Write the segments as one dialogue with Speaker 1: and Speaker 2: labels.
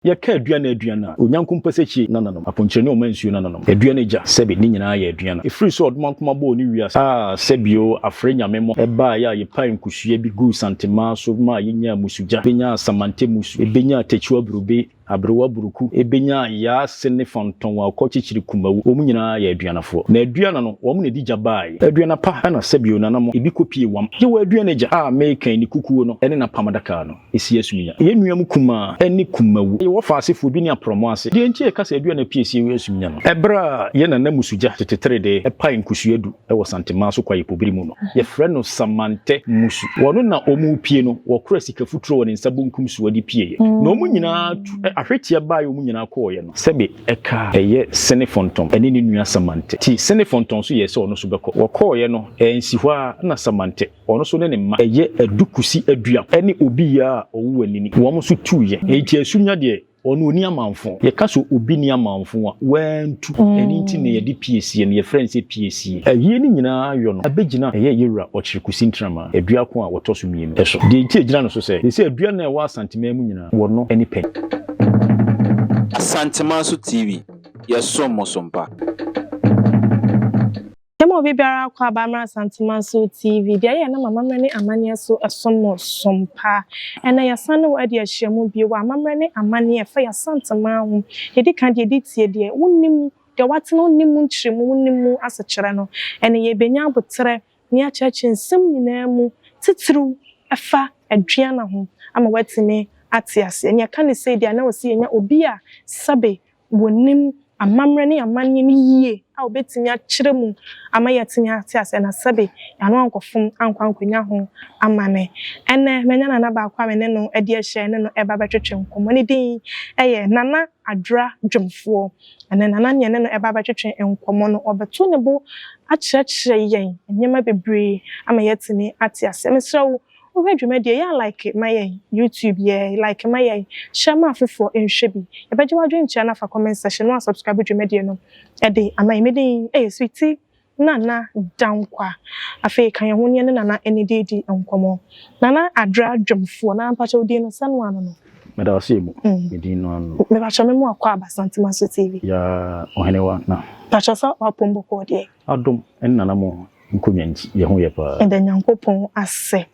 Speaker 1: Yɛka aduan aduan a, Onyanko mpɛsɛkyie nananom, aponkyerɛni ɔma nsuo nananom, aduan agya, sɛbe ne nyinaa yɛ aduan a ɛfiri sɛ ɔdomankoma bɔɔ ne wiase a sɛbio afrɛ Nyame mo ɛbaeɛ a yɛpae nkosua bi guu Santemaa so maa yɛnyaa musugya, bɛnyaa Samante musu, ɛbɛnyaa Takyiwa burobe, Aberewa buruku, ɛbɛnyaa Yaase ne Fantɔn a ɔkɔkyekyere Kumawu, wɔn nyinaa yɛ aduanafoɔ. Na aduana no, wɔn na ɛdi gya baeɛ. Aduana pa na sɛbio nana mo, ebi kɔpie wam. Yɛwɔ aduan agya a merekan ne kukuo no ne n'apam adaka no. Esi Asumya. Yɛn nua mu kumaa ne Kumawu. Yɛwɔ Faasefoɔ bi ne Aprɔmɔ ase. Deɛ nti a yɛka sɛ Aduana pie sie Asumya no, ɛberɛ a yɛn nana Musugya tete teredee pae nkosua du wɔ Santemaa so kwaeɛ pobiri mu no, yɛfrɛ no Samantɛ Musu. Wɔno na wɔrepie no, wɔkora sika futuro wɔ ne nsa bonkum soɔ de pieeɛ. Na wɔn nyinaa tu ahweteɛ baeɛ wɔn nyinaa kɔeɛ no, sɛbe ɛkaa ɛyɛ Sene Fɔntɔm ne ne nua Samantɛ. Nti Sene Fɔntɔm nso yɛɛ sɛ ɔno nso bɛkɔ. Wɔkɔeɛ no, ansi hɔ ara na Samantɛ Ɔno nso ne ne mma. Ɛyɛ adu kusi adua ne obi yɛ a ɔwo anini. Wɔn nso tu yɛ. Enti asunya deɛ, ɔno ɔnni amanfo. Yɛka sɛ obi nni amanfo a, wantu. Ɛno nti na yɛde piesie no, yɛfrɛ no sɛ piesie. Ayie no nyinaa yɔ no abɛgyina ɛyɛ Yɛwura Ɔkyere Kusi Ntrama adua ko a wɔtɔ so mmienu so. Deɛ nti a ɛgyina no so sɛ, seesei adua no a ɛwɔ Asanteman mu nyinaa, wɔno ne pɛ.
Speaker 2: Asantemanso TV, yɛsom mo so mpa.
Speaker 3: Yɛma obi biara akɔ aba mmra Asantemanso TV, deɛ ɛyɛ nam amammerɛ ne amanneɛ so ɛsom mo som pa. Ɛnnɛ yɛasan ne wo adi ahyiamu bio wɔ amammerɛ ne amanneɛ ɛfa yɛn Asanteman ho. Deɛ ɛdi kan deɛ ɛdi tie deɛ wonnim, deɛ woatena wonnim mu nkyerɛmu, wonnim mu asekyerɛ no. Ɛnnɛ yɛrebɛnya aboterɛ na yɛakyerɛkyerɛ nsɛm nyinaa mu titiriw ɛfa aduana ho ama woatumi ate aseɛ. Nea ɛka ne sei deɛ na ɛwɔ sɛ yɛnya obi a sɛbe wɔnim amammerɛ ne amanneɛ no yie a wɔbɛtumi akyerɛ mu ama yɛatumi ate aseɛ na sɛbe yɛn ano ankɔfom ankɔ ankɔnya ho amane. Ɛnnɛ, manya Nana baako a me ne no adi ahyia ne no reba abɛtwetwe nkɔmmɔ. Ne din yɛ Nana Adra Dwomfoɔ. Ɛnnɛ, Nana ne yɛne no reba abɛtwetwe nkɔmmɔ no, ɔrebɛto ne bo akyerɛkyerɛ yɛn nneɛma bebree ama yɛatumi ate aseɛ. Mesrɛ wo, Wohwɛ dwumadie yi a like ma yɛn, YouTube yɛ like ma yɛn, share ma afoforɔ nhwɛ bi. Yɛbɛgye w'adwenkyerɛ no afa comment section na wasubscribe dwumadie no de ama yɛn. Me din yɛ Sweetie Nana Dankwa. Afei ka yɛn ho ne yɛne Nana Anidie di nkɔmmɔ. Nana Adra Dwomfoɔ, Nana mpakyɛ wo din no sɛn no ano no?
Speaker 1: Meda wo ase emu. Me din no ano.
Speaker 3: Mepakyɛ me mu akɔ aba Santimaso TV.
Speaker 1: Yaa Ɔhenewa na.
Speaker 3: Mpakyɛ sɛ w'apom bɔkɔɔ deɛ.
Speaker 1: Adom ne Nana mo nkonnwa nti, yɛn ho yɛ paa.
Speaker 3: Yɛda Nyankopɔn ase.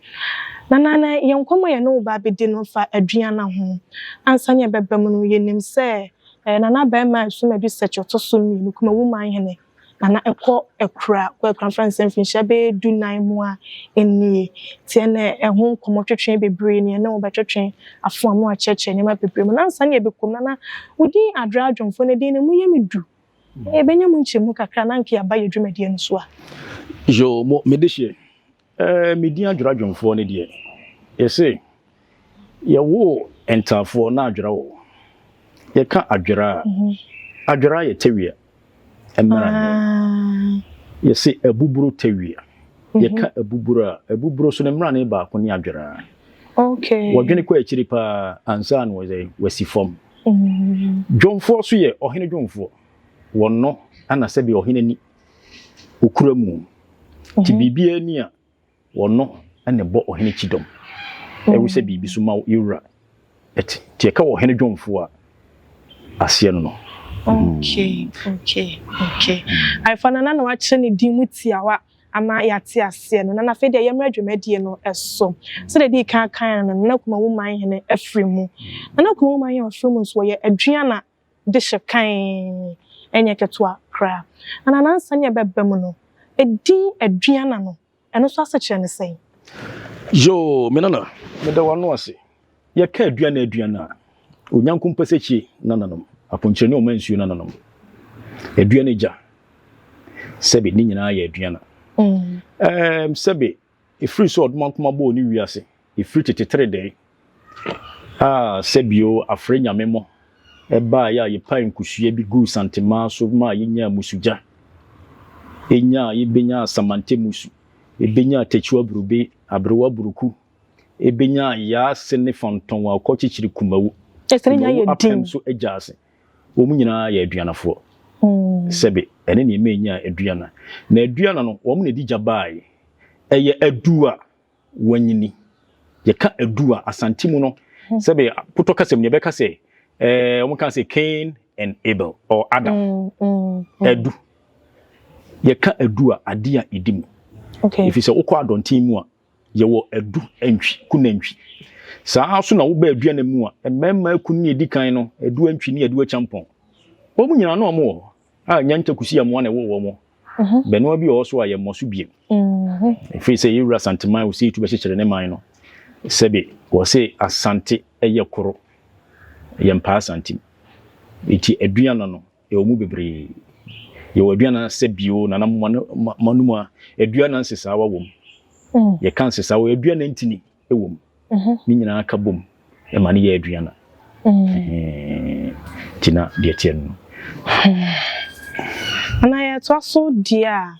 Speaker 3: Nana, na yɛn nkɔmmɔ a yɛne wo ba abɛdi no fa aduana ho. Ansa na yɛbɛba mu no, yɛnim sɛ Nana barima a ɛsom Adu Sɛkyɛ ɔtɔ so mmienu, Kumawu Manhene, Nana ɛkɔ Akura, kɔ Akura mfa nsɛ mfinhyia bɛyɛ dunan mu a nie. Nti ɛnɛ ɛho nkɔmmɔ twetwe bebree na yɛne wo bɛtwetwe afoa mu akyerɛkyerɛ nneɛma bebree mu. Na ansa na yɛbɛkɔ mu, Nana, wo din Adra Adwomfoɔ no din no, emu yɛ me du. Yɛbɛnya mu nkyɛmu kakra na anka yɛaba yɛn dwumadie no so a.
Speaker 1: Yoo mo me dehyeɛ eh me din adwera dwomfoɔ ne deɛ yɛse yɛwoo ntaafoɔ na adwera wɔ hɔ yɛka adwera a adwera yɛ tawia mmara ne yɛse abuburo tawia yɛka abuburo a abuburo so ne mmara ne baako ne adwera
Speaker 3: okay
Speaker 1: wɔdwene kɔ akyiri paa ansa na wɔsɛ wasi fam Dwomfoɔ nso yɛ ɔhene dwomfoɔ. Wɔno na sɛdeɛ ɔhene ani ɔkura mu. Nti biribiara ni a, wɔno na ɛbɔ ɔhene kyidɔm. Ɛwo sɛ biribi so ma yɛwura ɛte. Nti ɛka ɔhene dwomfoɔ a, aseɛ no no.
Speaker 3: Okay, okay, okay. Ayefa Nana na wakyerɛ ne din mu tiawa. ama yɛate aseɛ no, na afei deɛ yɛmmra dwumadie no so. Sɛdeɛ ɛdii kan kan no, Nana Kumawu Manhene afiri mu. Nana Kumawu Manhene afiri mu nso, wɔyɛ Aduana dehye kann, ɛnyɛ ketewa koraa. Na Nana ansa ne ɛbɛba mu no, edin Aduana no, ɛno nso asekyerɛ ne sɛn?
Speaker 1: Yoo, me nana, meda w'ano ase. Yɛka Aduana Aduana a, Onyanko Mpasɛkyie nananom, Aponkyerɛni Ɔmansuo nananom, Aduana Agya, Sɛbe ne nyinaa yɛ aduana. Ɛɛm, sɛbe ɛfiri sɛ ɔdomankoma bɔɔ ne wiase, ɛfiri tete teredɛɛ a sɛbio afrɛ nyame mo ɛbaeɛ a yɛpae nkosua bi guu Santemaa so maa yɛnyaa musugya, ɛnyaa yɛbɛnyaa Samante musu, ɛbɛnyaa Takyiwa burobe, Aberewa buruku, ɛbɛnyaa Yaase ne Fantɔn a ɔkɔkyekyere Kumawu, Kumawu apem so agya ase. Wɔn nyinaa yɛ aduanafoɔ. Sɛbe, ɛne nea ɛma ɛnyaa aduana. Na aduana no, wɔn na ɛdi gya baae. Ɛyɛ adu a wɔanyini. Yɛka adu a, Asante mu no, sɛbe, potɔ kasa mu no, yɛbɛka sɛ Eh, wɔn ka sɛ Cain and Abel or Adam. Adu. Yɛka adu a, ade a ɛdi mu. Ɛfiri sɛ wokɔ adɔnten mu a, yɛwɔ adu antwi, kunantwi. Saa ara nso na woba aduana mu a, mmarima akunu ne ɛdi kan no, adu antwi ne adu akyampɔn. Wɔn nyinaa na wɔn wɔ hɔ. A Nyanta Kusi Amoah na ɛwoo wɔn. Bɛnoa bi wɔ hɔ so a yɛmmɔ so bio. Ɛfiri sɛ yɛwura Asanteman Osei Tu bɛkyekyere ne man no, sɛbe wɔse Asante yɛ koro, yɛmpaa Asante mu. Enti aduana no, ɛwɔ mu bebree. Yɛwɔ aduana sɛ bio, nana mo a, aduana nsesaawa wɔ mu. Yɛka nsesaawa, aduana ntini wɔ mu. Ne nyinaa ka bom ma no yɛ aduana. Nti na deɛ ɛteɛ no.
Speaker 3: Nana yɛtoa so deɛ a,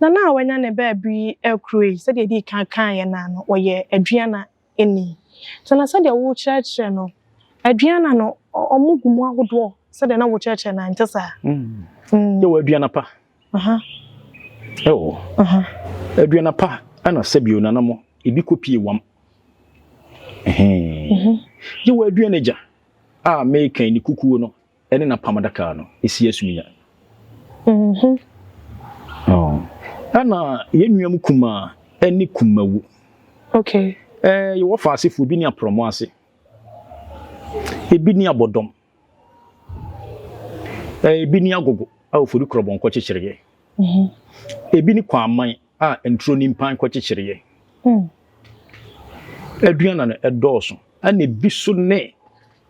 Speaker 3: Nana a wanya ne baabi akuro yi, sɛdeɛ yɛdii kan kaeɛ no ara no, ɔyɛ aduana ni. Nti na sɛdeɛ wokyerɛkyerɛ no, aduana no, wɔgu mu ahodoɔ sɛdeɛ na wokyerɛkyerɛ no, ɛnte saa?
Speaker 1: Yɛwɔ aduana pa. Ɛwɔ hɔ. Aduana pa na sɛbio nana mo ebi kɔ pie wam. Ɛhɛn. Yɛwɔ aduana agya a mekan ne kukuo no ɛne n'apam adaka no esi asumiya. Ɛna yɛn nua mu kumaa ɛne kumawu.
Speaker 3: Okay.
Speaker 1: Ɛɛ yɛwɔ faasefo ebi ne aprɔmɔ ase. Ebi ne abɔdɔm. Ebi ne agogo a ofori korɔbɔnkɔ kyekyereɛ. Ebi ne kwaman a nturo ne mpan kɔkyekyereɛ. Aduana no ɛdɔɔso. Ɛna ebi so ne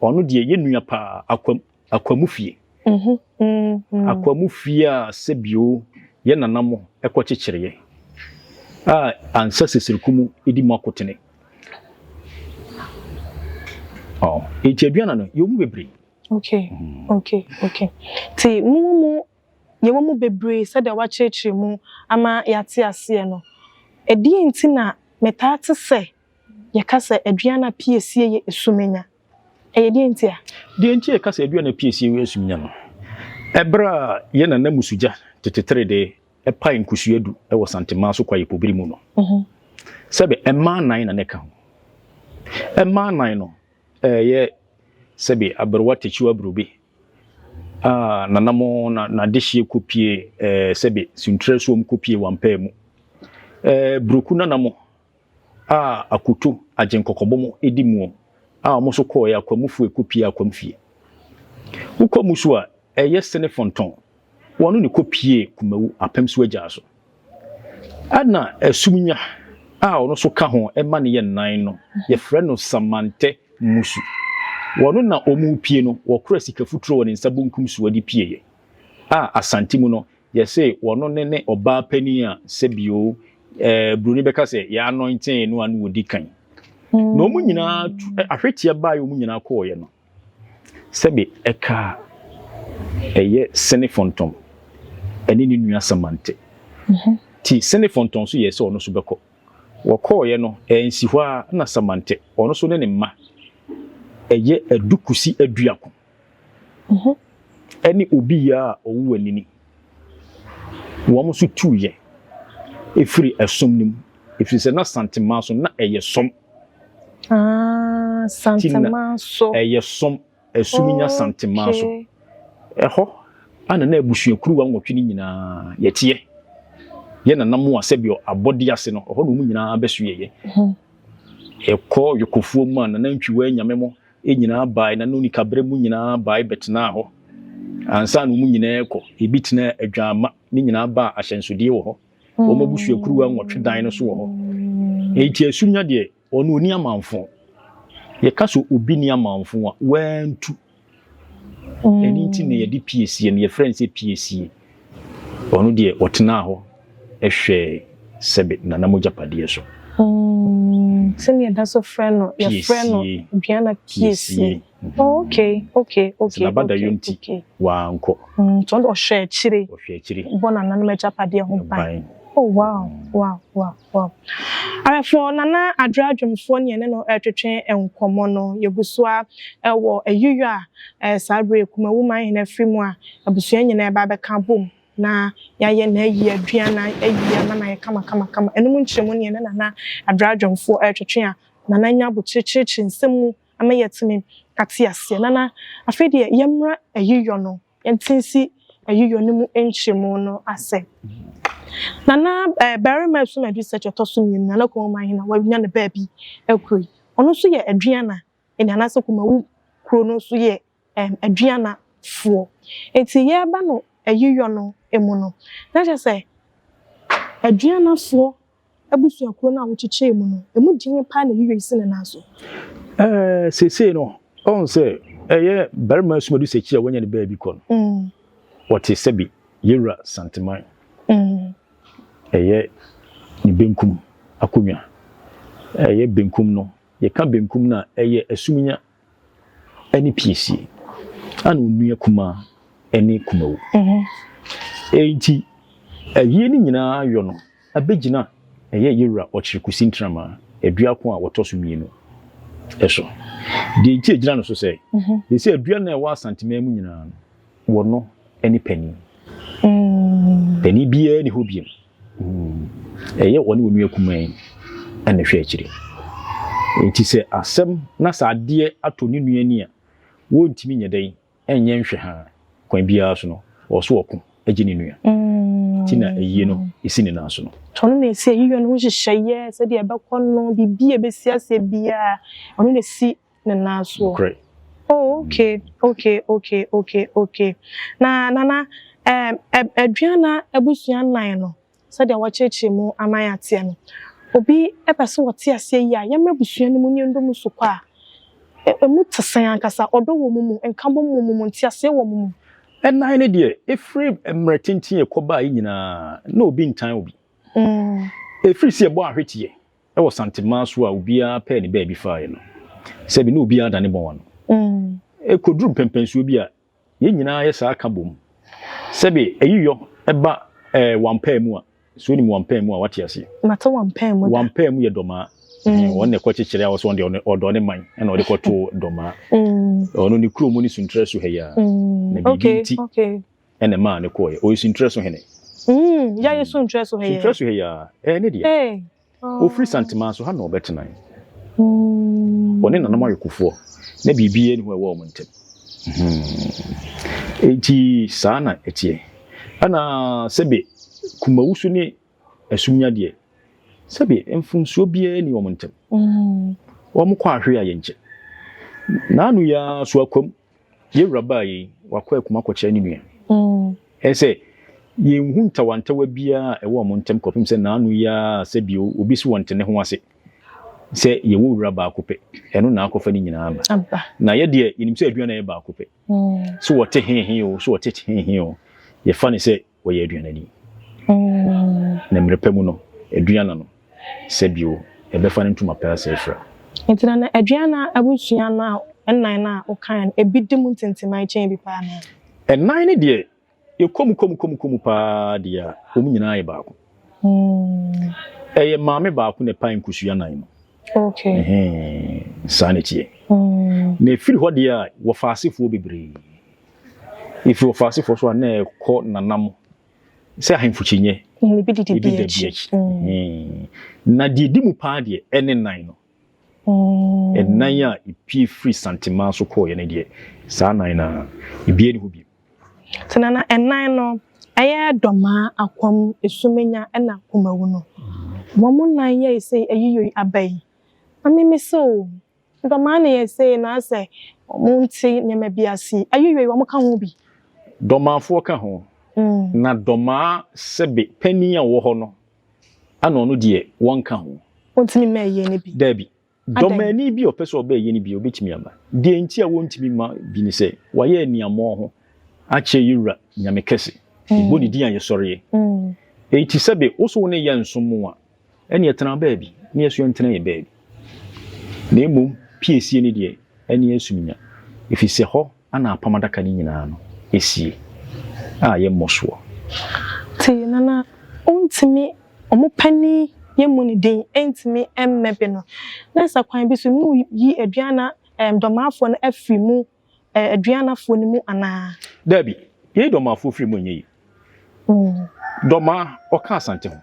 Speaker 1: ɔno deɛ yɛ nua paa akwam akwamu fie. Akwamu fie a sɛbio yɛ nana mo ɛkɔkyekyereɛ a ansa sesiriku mu edi mu akotene. Oh, enti aduana no yɛ mu bebree.
Speaker 3: Okay, okay, okay. Ti mo mu yɛwɔ mu bebree sɛdeɛ wakyerɛkyerɛ mu ama yɛate aseɛ no. Ɛdeɛn nti na metaa te sɛ yɛka sɛ aduana piesie yɛ esumenya? Ɛyɛ deɛn nti a?
Speaker 1: Deɛ nti a yɛka sɛ aduana piesie yɛ esumenya no, ɛberɛ a yɛn nana Musugya tete Teredee pae nkosua du wɔ Santemaa so kwaeɛ pobiri mu no, sɛbe mmaa nnan na na ɛka ho. Mmaa nnan no, ɛyɛ sɛbe aberewa Takyiwa Burobe a nanamo na n'adehyeɛ kɔpie ɛɛ sɛbe Suntrɛ suom kɔpie Wampaa mu. Ɛɛ Buroku nanamo a Akoto Agyenkɔkɔbɔ mo di muo a wɔn nso kɔɔɛ Akwamufoɔ ɛkɔpie Akwam fie. Wokɔ mu so a ɛyɛ Sene Fɔntɔn wɔn ne kɔpie Kumawu Apem so agyaa so. Ɛna Asumnya a ɔno nso ka ho ɛma no yɛ nnan no yɛfrɛ no Samantɛ Musu. Wɔn na wɔn pie no wɔkora sika futuro wɔ ne nsa bonkum soɔ de pieeɛ a Asante mu no Yɛse wɔno ne ne ɔbaa panin a sɛbio eh, broni bɛka sɛ yɛ anointee no a na wɔdi kan. Na wɔn nyinaa tu, eh, ahweteɛ baeɛ wɔn nyinaa kɔɔeɛ no, sɛbe ɛkaa ɛyɛ Sene Fɔntɔm ɛne ne nua Samante. Ti Sene Fɔntɔm nso yɛɛ sɛ ɔno nso bɛkɔ. Wɔkɔɔeɛ no, ɛnsi hɔ ara na Samante, ɔno nso ne ne mma, ɛyɛ Adukusi Aduako. ne obi a ɔwɔ anini. Wɔn nso tuiɛ firi ɛsom no mu, ɛfiri sɛ na Santemaa so na ɛyɛ som.
Speaker 3: Ah, Santemaa so.
Speaker 1: Ɛyɛ som, ɛsom nya Santemaa so. Ɛhɔ ana na abusuakuruwa nwɔtwe no nyinaa yɛteɛ. Yɛ nana mo a sɛdeɛ abɔde ase no, ɛhɔ na wɔn nyinaa bɛsoɛeɛ. Ɛkɔ Yokofoɔ mu a nana ntwiwa anyame mo nyinaa bae, na Nonikaberɛ mu nyinaa bae bɛtenaa hɔ ansa na wɔn nyinaa rekɔ. Ebi tenaa Adwamma, ne nyinaa baa ahyɛnsodeɛ wɔ hɔ. Wɔn abusuakuruwa nwɔtwe dan no so wɔ hɔ. Enti Asunya deɛ, ɔno ɔnni amanfo. Yɛka sɛ obi nni amanfo a, wantu. Ɛno nti na yɛde piesie no, yɛfrɛ no sɛ piesie. Ɔno deɛ ɔtenaa hɔ hwɛɛ sɛbe Nana mogyapadeɛ so.
Speaker 3: Sɛnea yɛda so frɛ no, yɛfrɛ no Aduana Piesie. Oh, okay, okay, okay.
Speaker 1: Sɛ n'abadayɔ nti, wankɔ.
Speaker 3: Nti ɔno deɛ ɔhwɛ akyire.
Speaker 1: Ɔhwɛ akyire.
Speaker 3: Bɔ nananom agyapadeɛ ho ban. Oh, wow, wow, wow, wow. Awɛfoɔ, Nana Adra Adwomfoɔ ne yɛne no retwetwe nkɔmmɔ no, yɛgu so ara wɔ ayiyɔ a saa berɛ yi Kumawu Manhene afiri mu a abusua nyinaa reba abɛka abom na yɛayɛ n'ayi aduan na ayi ama no ayɛ kamakamakama. Ɛno mu nkyerɛmu ne yɛne Nana Adra Adwomfoɔ retwetwe a Nana nya abokyere kyerɛkyerɛ nsɛm mu ama yɛatumi ate aseɛ. Nana, afei deɛ yɛmmra ayiyɔ no, yɛnte nsi ayiyɔ no mu nkyerɛmu no ase. Nana eh, barima Asum Adu Sɛkyɛ ɔtɔ so mmienu, Nana Kumawu Manhene a wanya ne baabi akuro yi, ɔno nso yɛ Aduana ɛni anaasɛ Kumawu kuro no nso yɛ um, Aduanafoɔ. Nti yɛreba no ayiyɔ no mu no, na kyerɛ sɛ Aduanafoɔ abusuakuo no a wokyekyɛɛ mu no, emu deɛn paa na ayiyɔ yi si ne nan so?
Speaker 1: Ɛɛ, seesei no, ɔhu sɛ ɛyɛ barima Asumadu Sekyi a wanya ne baabi kɔ no, ɔte sɛbi Yewura Santeman, ɛyɛ ne benkum akonnwa. Ɛyɛ benkum no, yɛka benkum no a, ɛyɛ Asumnya ne Piesie, ɛna onua kumaa ne Kumawu. Enti ayie no nyinaa yɔ no abɛgyina ɛyɛ Yewura Ɔkyere Kusi Ntramaa Aduako a wɔtɔ so mmienu so. Deɛ nti ɛgyina no so sɛ, seesei adua no a ɛwɔ Asanteman mu nyinaa no, wɔno ne panin. Panin biara nni hɔ bio. Ɛyɛ ɔne onua kumaa yi na ɛhwɛ akyire. Enti sɛ asɛm na sɛ adeɛ atɔ ne nua ani a, wɔntumi nyɛ dɛn nyɛ nhwɛhaa. Kwan biara so no, ɔwɔ so ɔko gye ne nua. Nti na ayie no si ne nan so no.
Speaker 3: Nti ɔno na ɛsi ayiyɔ no ho nhyehyɛeɛ, sɛdeɛ ɛbɛkɔ no, biribi a ɛbɛsi aseɛ biara, ɔno na ɛsi ne nan soɔ.
Speaker 1: Nokorɛ.
Speaker 3: Oh okay okay okay okay okay na Nana ɛɛm Aduana abusua nnan no sɛdeɛ wɔakyerɛkyerɛ mu ama yɛateɛ no obi pɛ sɛ ɔte aseɛ yie a yɛmmra abusua no mu ne yɛndɔ mu so kɔ a ɛmu te sɛn ankasa? Ɔdɔ wɔ mo mu? Nkabom wɔ mo mu? Nteaseɛ wɔ mo mu?
Speaker 1: Ɛnan no deɛ, ɛfiri mmerɛ tenten a ɛkɔbaeɛ nyinaa, na obi ntan obi. Ɛfiri sɛ yɛbɔ ahweteɛ wɔ Santemaa so a obiara pɛɛ ne baabi faeɛ no, sɛbi na obiara da ne bɔn ano. Ɛkɔduru mpɛmpɛnsoɔ bi a, yɛn nyinaa yɛ saa ka bom. Sɛbi ayiyɔ ba ɛɛ wampaa mu a, sɛ wonim wampaa mu a wate aseɛ.
Speaker 3: Mate wampaa mu da.
Speaker 1: Wampaa mu yɛ dɔmaa. Wɔn na ɛkɔkyekyere a wɔsɛ wɔn deɛ ɔdɔ ne man ɛna ɔde kɔtoo dɔmaa. Ɔno ne kurom ne Suntrɛ so ha yi ara. Na biribi nti ɛna ɛmaa no kɔeɛ. Ɔyɛ Suntrɛ so hene.
Speaker 3: Mm, yɛayɛ Suntrɛ so ha yi.
Speaker 1: Suntrɛ so ha yi ara, ɛyɛ ne dea.
Speaker 3: Hey.
Speaker 1: Ɔfiri Santemaa so ha na ɔbɛtenae.
Speaker 3: Mm.
Speaker 1: Ɔne nananom awekofoɔ, na biribiara nni hɔ a ɛwɔ wɔn ntam. Hmm. Enti saa na ɛteɛ. Ɛna sɛbe Kumawu so ne Asumnya deɛ, sɛbe mfomsoɔ biara nni wɔn ntam.
Speaker 3: Mm.
Speaker 1: Wɔn kɔ ahwe a yɛnkyɛ. N'ano yi ara so akwam Yɛn wura baa yei, wakɔ akum akɔkyerɛ ne nua. Ɛyɛ sɛ yɛnhu ntawantawa biara a ɛwɔ wɔn ntam kɔpem sɛ naano yi ara sɛ bio obi se wɔnte ne ho ase sɛ yɛwɔ wura baako pɛ, ɛno na akɔfa ne nyinaa aba. Na yɛ deɛ yɛnim sɛ aduane yɛ baako pɛ. So wɔte he he o, so wɔte he he o, yɛfa ne sɛ wɔyɛ aduanani. Na mmerɛ pa mu no, aduana no, sɛ bio, ɛbɛfa ne ntoma pɛ asɛ afira.
Speaker 3: Nti na na aduana abusua no a ɛnan no a wokaeɛ no, ebi di mu ntintiman kyɛn ebi paa anaa?
Speaker 1: Ɛnan no deɛ, ɛkɔ mu kɔ mu kɔ mu kɔ mu paa deɛ a, wɔn nyinaa yɛ baako. Ɛyɛ maame baako na ɛpae nkosua nan no.
Speaker 3: Okay.
Speaker 1: Ɛhɛn, saa na ɛteɛ. Na ɛfiri hɔ deɛ a, wɔfa asefoɔ bebree. Ɛfiri ɔfaasefoɔ so a na ɛkɔ nanam sɛ ahemfo kyinyɛ.
Speaker 3: Ebi didi bi akyi.
Speaker 1: Na deɛ ɛdi mu paa deɛ ɛne nan no. Ɛnan a ɛpue firi Santemaa so kɔɔeɛ no deɛ, saa nan no ara, ebiara nni hɔ bio.
Speaker 3: Nti Nana, ɛnan no, ɛyɛ Dɔmaa, Akwam, Esumenya ɛna Kumawu no. Wɔn nan yɛe sɛ ayiyoi aba yi. Na me mese o, Dɔmaa na yɛ sei na asɛ ɔmo nte nneɛma bi ase yi. Ayiwei ɔmo ka ho bi?
Speaker 1: Dɔmaafoɔ ka ho. Na dɔmaa sɛbe panin a ɔwɔ hɔ no ana ɔno deɛ wɔnka ho.
Speaker 3: Ɔntumi mma ayie no bi?
Speaker 1: Daabi.
Speaker 3: Adɛn?
Speaker 1: Dɔmaani bi a ɔpɛ sɛ ɔba ayie no bi a, ɔbɛtumi aba. Deɛ nti a wɔntumi mma bi ne sɛ, wayɛ aniammɔnho akyerɛ yɛ Wura Nyame kɛse. Yɛbɔ ne din a yɛsɔreɛ. Enti sɛbe wo so wo ne yɛ nsom a, Ɛnneɛ tena baabi, ne yɛn nso yɛntena yɛn baabi. Na mmom piesie no deɛ, ɛne yɛn som nya, ɛfiri sɛ hɔ na apam adaka no nyinaa no sie a yɛmmɔ soɔ.
Speaker 3: Nti Nana ɔntumi, ɔmo panin yɛmmu ne din ntumi mmɛ bi no, na sɛ kwan bi so mo yi Aduana ɛɛm Dɔmaafoɔ no afiri mu Aduanafoɔ no mu anaa?
Speaker 1: Daabi, yɛyi Dɔmaafoɔ firi mu ɛnyɛ yie. Dɔmaa, ɔka Asante ho.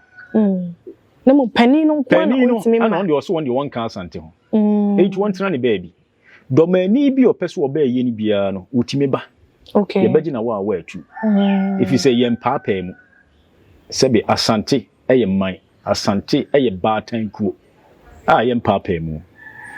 Speaker 3: Na mmom panin no nko ara na
Speaker 1: Panin no,
Speaker 3: ɔntumi
Speaker 1: ɛna
Speaker 3: mma.
Speaker 1: ɔno deɛ ɔse wɔn deɛ wɔnka Asante ho. Enti wɔntena ne baabi. Dɔmani bi a ɔpɛ sɛ ɔbɛyɛ yie no biara no, ɔtumi ba.
Speaker 3: Okay.
Speaker 1: Yɛbɛgye na wa a waatu. Ɛfiri sɛ yɛmpaapaa mu. Sɛbe Asante yɛ man, Asante yɛ baatan kuo a yɛmpaapaa mu.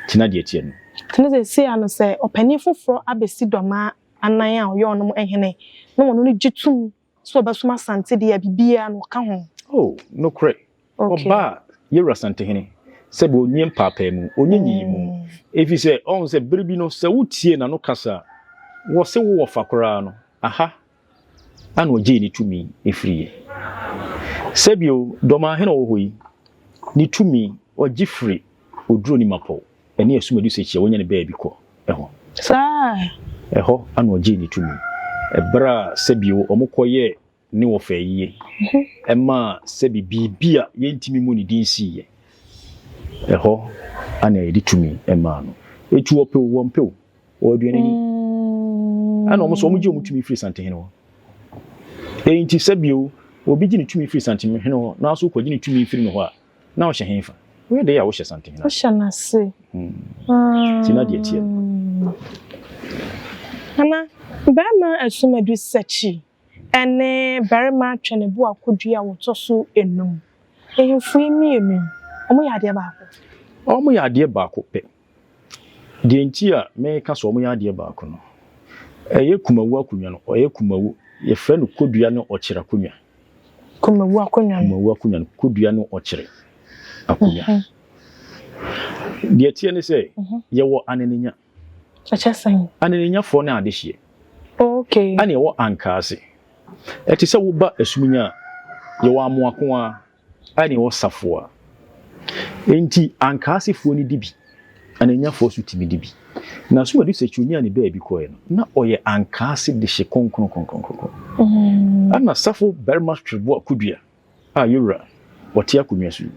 Speaker 1: Nti na deɛ ɛteɛ no.
Speaker 3: Nti ne seesei ano sɛ ɔpanin foforɔ abɛsi Dɔmaa anan a ɔyɛ ɔnom hene na ɔno no gye tom sɛ ɔbɛsom Asante deɛ a, biribiara no ɔka ho.
Speaker 1: Oh, nokorɛ.
Speaker 3: Okay.
Speaker 1: Ɔba a, Yɛwura Asantehene, sɛbe ɔnyɛ mpaapaamu, ɔnyɛ nyiyimu. Ɛfiri sɛ, ɔhu sɛ berɛ bi no, sɛ wotie n'ano kasa a, wɔse wo wɔfa koraa no, aha ana ɔgyee ne tumi firiiɛ. Sɛbio, Dɔmahene a ɔwɔ hɔ yi, ne tumi, ɔgye firi Oduro ne Mapɔw ne Asumadu Sekyi a wanya ne baabi kɔ hɔ.
Speaker 3: Saa.
Speaker 1: Ɛhɔ ana ɔgyee ne tumi. Ɛberɛ a sɛbio wɔkɔyɛɛ ne wɔfa ayie, ɛmaa sɛbi biribi a yɛntumi mmɔ ne din siiɛ. Ɛhɔ ana yɛde tumi maa no. Eti wɔpɛ o, wɔmpɛ o, ɔwɔ aduanani. Ɛna wɔn nso wɔgye wɔn tumi firi Santehene hɔ. Enti sɛbi o, obi gye ne tumi firi Santehene hɔ, na nso wokɔgye ne tumi firi ne hɔ a, na wohyɛ hefa? Woyɛ dɛn a wohyɛ Santehene ase?
Speaker 3: Wohyɛ n'ase.
Speaker 1: Nti na deɛ ɛteɛ no.
Speaker 3: Nana, barima Asumadu Sakyi ne barima Twɛnebo Akodua a wɔtɔ so enum. Ahemfo yi mmienu yi, wɔyɛ adeɛ baako?
Speaker 1: Wɔyɛ adeɛ baako pɛ. Deɛ nti a meka sɛ wɔyɛ adeɛ baako no, ɛyɛ Kumawu akonnwa no, ɔyɛ Kumawu, yɛfrɛ no Kodua ne Ɔkyere akonnwa.
Speaker 3: Kumawu akonnwa no.
Speaker 1: Kumawu akonnwa no, Kodua ne Ɔkyere akonnwa. Deɛ ɛteɛ ne sɛ, yɛwɔ Anenenya.
Speaker 3: Ɛkyɛ sɛn?
Speaker 1: Anenenyafoɔ ne adehyeɛ.
Speaker 3: Okay.
Speaker 1: Ɛna yɛwɔ Ankaase. Ɛte sɛ woba Asumunya a, yɛwɔ Amoakoa, ɛna yɛwɔ Safoa. Enti Ankaasefoɔ no di bi, Anenenyafoɔ nso tumi di bi. Na Asumadu Sekyi onyaa ne baabi kɔeɛ no, na ɔyɛ Ankaase dehye kronkronkronkronkron. Ɛna Safo Barima Twereboa Kodua a yɛwura ɔte akonnwa so yi,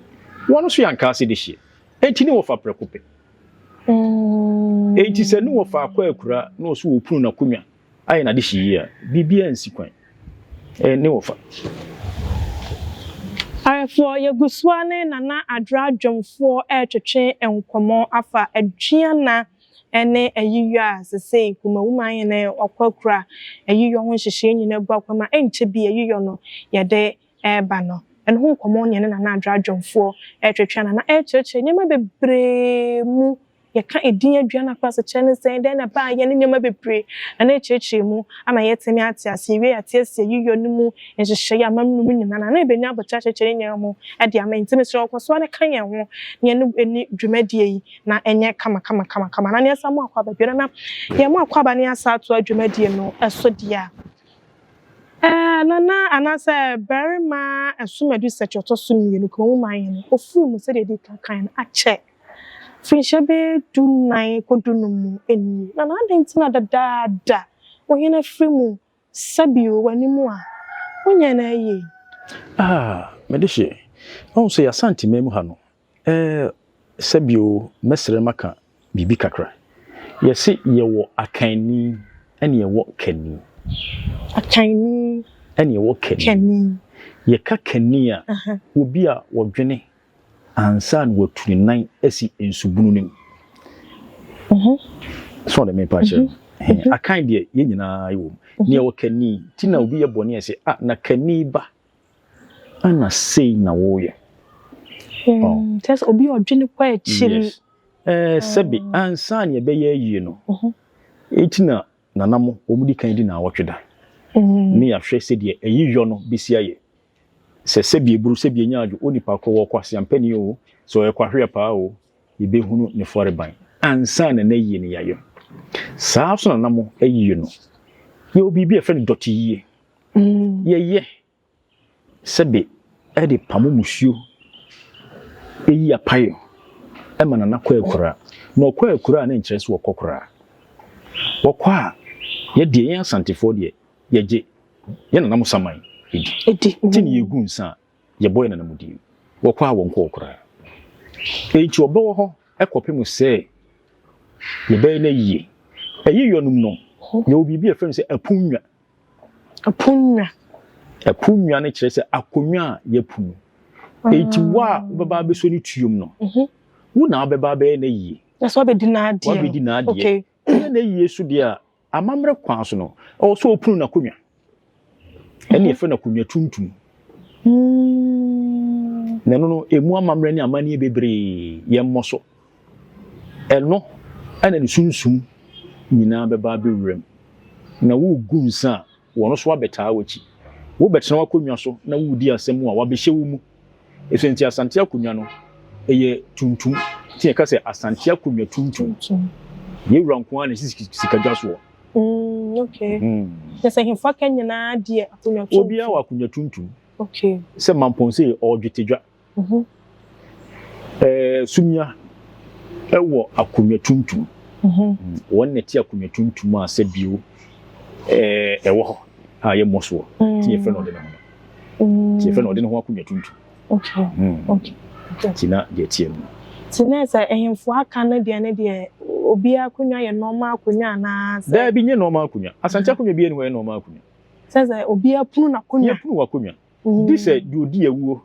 Speaker 1: wɔn nso yɛ ankaase dehyeɛ. Enti ne wɔfa prɛko pɛ. Enti sɛ ne wɔfa akɔ akura na ɔso wɔpunu n'akonnwa ayɛ n'adehye yie a, biribiara nsi kwan. Ɛyɛ ne wɔfa.
Speaker 3: Ayɛfoɔ, yɛgu so ara ne Nana Adra Dwomfoɔ retwetwe nkɔmmɔ afa Aduana ne ayiyɔ a sesei Kumawu Manhene Ɔkwakura ayiyɔ ho nhyehyɛe nyinaa gu akwan mu a ɛnkyɛ bi ayiyɔ no yɛde reba no. Ɛno ho nkɔmmɔ ne yɛne Nana Adra Dwomfoɔ retwetwe a Nana rekyerɛkyerɛ nneɛma bebree mu. Yɛka edin aduan akora asekyerɛ ne sɛn, dɛn na ɛbaeɛ ne nneɛma bebree. Nana rekyerɛkyerɛ mu ama yɛatumi ate aseɛ. Yɛwie a yɛate aseɛ ayiyɔ no mu nhyehyɛe, amammerɛ mu nyinaa. Nana rebɛnya aboterɛ akyerɛkyerɛ ne nyinaa mu de ama yɛn. Nti mesrɛ wo kɔ so ara na ka yɛn ho na yɛne wo nni dwumadie yi. na ɛnyɛ kama kama kama kama na ne yɛsa mo akwaaba bio na na yɛn mo akwaaba ne yɛasa atoa dwumadie no so deɛ a ɛɛ nana anaasɛ barima ɛsomadu sɛkyɛ ɔtɔ so mmienu kumawu man hene ɔfiri mu sɛdeɛ ɛdi kan kan no akyɛ mfirinhyia bɛyɛ 14 kɔ 15 mu nie na na adɛn nti na dadaada ɔhene afiri mu sɛbio w'anim a wonyɛ no ayie.
Speaker 1: Ah, mede hye. Ɔhu sɛ yɛasante man mu ha no, Eh, sɛbi o, mɛsrɛ maka biribi kakra. Yɛse yɛwɔ Akanni ɛne yɛwɔ Kani.
Speaker 3: Akanni.
Speaker 1: Ɛne yɛwɔ Kani.
Speaker 3: Kani.
Speaker 1: Yɛka Kani a, obi a ɔdwene ansa na watu ne nan asi nsubunu no mu. So ɔde mepa akyerɛ no. Akan deɛ yɛn nyinaa yɛwɔ mu. Ne yɛwɔ Kani, ti na obi yɛ bɔne a yɛse, ah, na Kani ba. Ana sei na woyɛ.
Speaker 3: Hmm, kyerɛ sɛ obi a ɔdwene kɔ akyiri.
Speaker 1: Yes. Eh, sɛbe ansa na yɛbɛyɛ ayie no, eti na nana mo wɔn di kan di naawɔtwe da. Ne yɛahwɛ sɛdeɛ ayi yɔ no bɛsi ayɛ. Sɛ sɛbi eburu, sɛbi enya adwo, onipa korɔ wɔ kwaseampani o, sɛ ɔyɛ kwahweɛ paa o, yɛbɛhunu ne fɔreban ansa na n'ayie no yɛayɔ. Saa nso na nana mo ayie no, yɛwɔ biribi a yɛfrɛ no dɔteyie. Yɛyɛ sɛbe de pamo musuo yi apaeɛ ma Nana kɔ akuraa. Na ɔkɔ akuraa a na nkyerɛ sɛ ɔkɔ koraa. Ɔkɔ a, yɛ deɛ yɛn Asantefoɔ deɛ yɛgye yɛn nana mo saman di. Nti na yɛgu nsa a yɛbɔ yɛn nana mo din. Wɔkɔ a wɔnkɔɔ koraa. Enti ɔbɛwɔ hɔ kɔpem sɛ yɛbɛyɛ no ayie. Ayiyɔ nom no, yɛwɔ biribi a yɛfrɛ no sɛ apunnwa.
Speaker 3: Aponnwa.
Speaker 1: Aponnwa no kyerɛ sɛ akonnwa a yɛapu. Enti wo a wobɛba abɛsɔ ne tuom no, wo na wobɛba abɛyɛ no ayie.
Speaker 3: Na sɛ wabɛdi n'adeɛ.
Speaker 1: Wabɛdi n'adeɛ. Okay. Ɛyɛ na yie so deɛ a amammerɛ kwan so no ɛwɔ sɛ ɔpunu n'akonnwa. Ɛne yɛfrɛ no akonnwa tuntum. Na ɛno no ɛmu amammerɛ ne amanneɛ bebree yɛmmɔ so. Ɛno ɛna ne sunsum nyinaa bɛba abɛwura mu. Na wogu nsa a wɔn nso abɛtaa w'akyi. Wobɛtena w'akonnwa so na woredi asɛm a wabɛhyɛ wo mu. Ɛfiri nti Asante akonnwa no, ɛyɛ tuntum. Nti yɛka sɛ Asante akonnwa tuntum. Yɛn wura nko ara na ɛsi sikadwa soɔ.
Speaker 3: Mm, okay. Na sɛ ahemfo aka nyinaa deɛ akonnwa tuntum.
Speaker 1: Obiara wɔ akonnwa tuntum.
Speaker 3: Okay.
Speaker 1: Sɛ Mampɔn sei ɔredwetedwa. Ɛɛ Sumia wɔ akonnwa tuntum. Wɔn na ɛte akonnwa tuntum a sɛ bio ɛɛ ɛwɔ hɔ a yɛmmɔ soɔ. Nti yɛfrɛ no ɔde ne ho no. Nti yɛfrɛ no ɔde ne ho akonnwa tuntum.
Speaker 3: Okay. Okay.
Speaker 1: Nti na deɛ ɛteɛ no.
Speaker 3: Nti na sɛ ahemfo aka no deɛ ne deɛ obiara akonnwa yɛ nɔɔma akonnwa anaa sɛ?
Speaker 1: Daabi nyɛ nɔɔma akonnwa. Asante akonnwa biara ni hɔ a ɛyɛ nɔɔma akonnwa.
Speaker 3: Sɛ obiara punu n'akonnwa.
Speaker 1: Yɛpunu w'akonnwa. Gye sɛ deɛ ɔdi awuo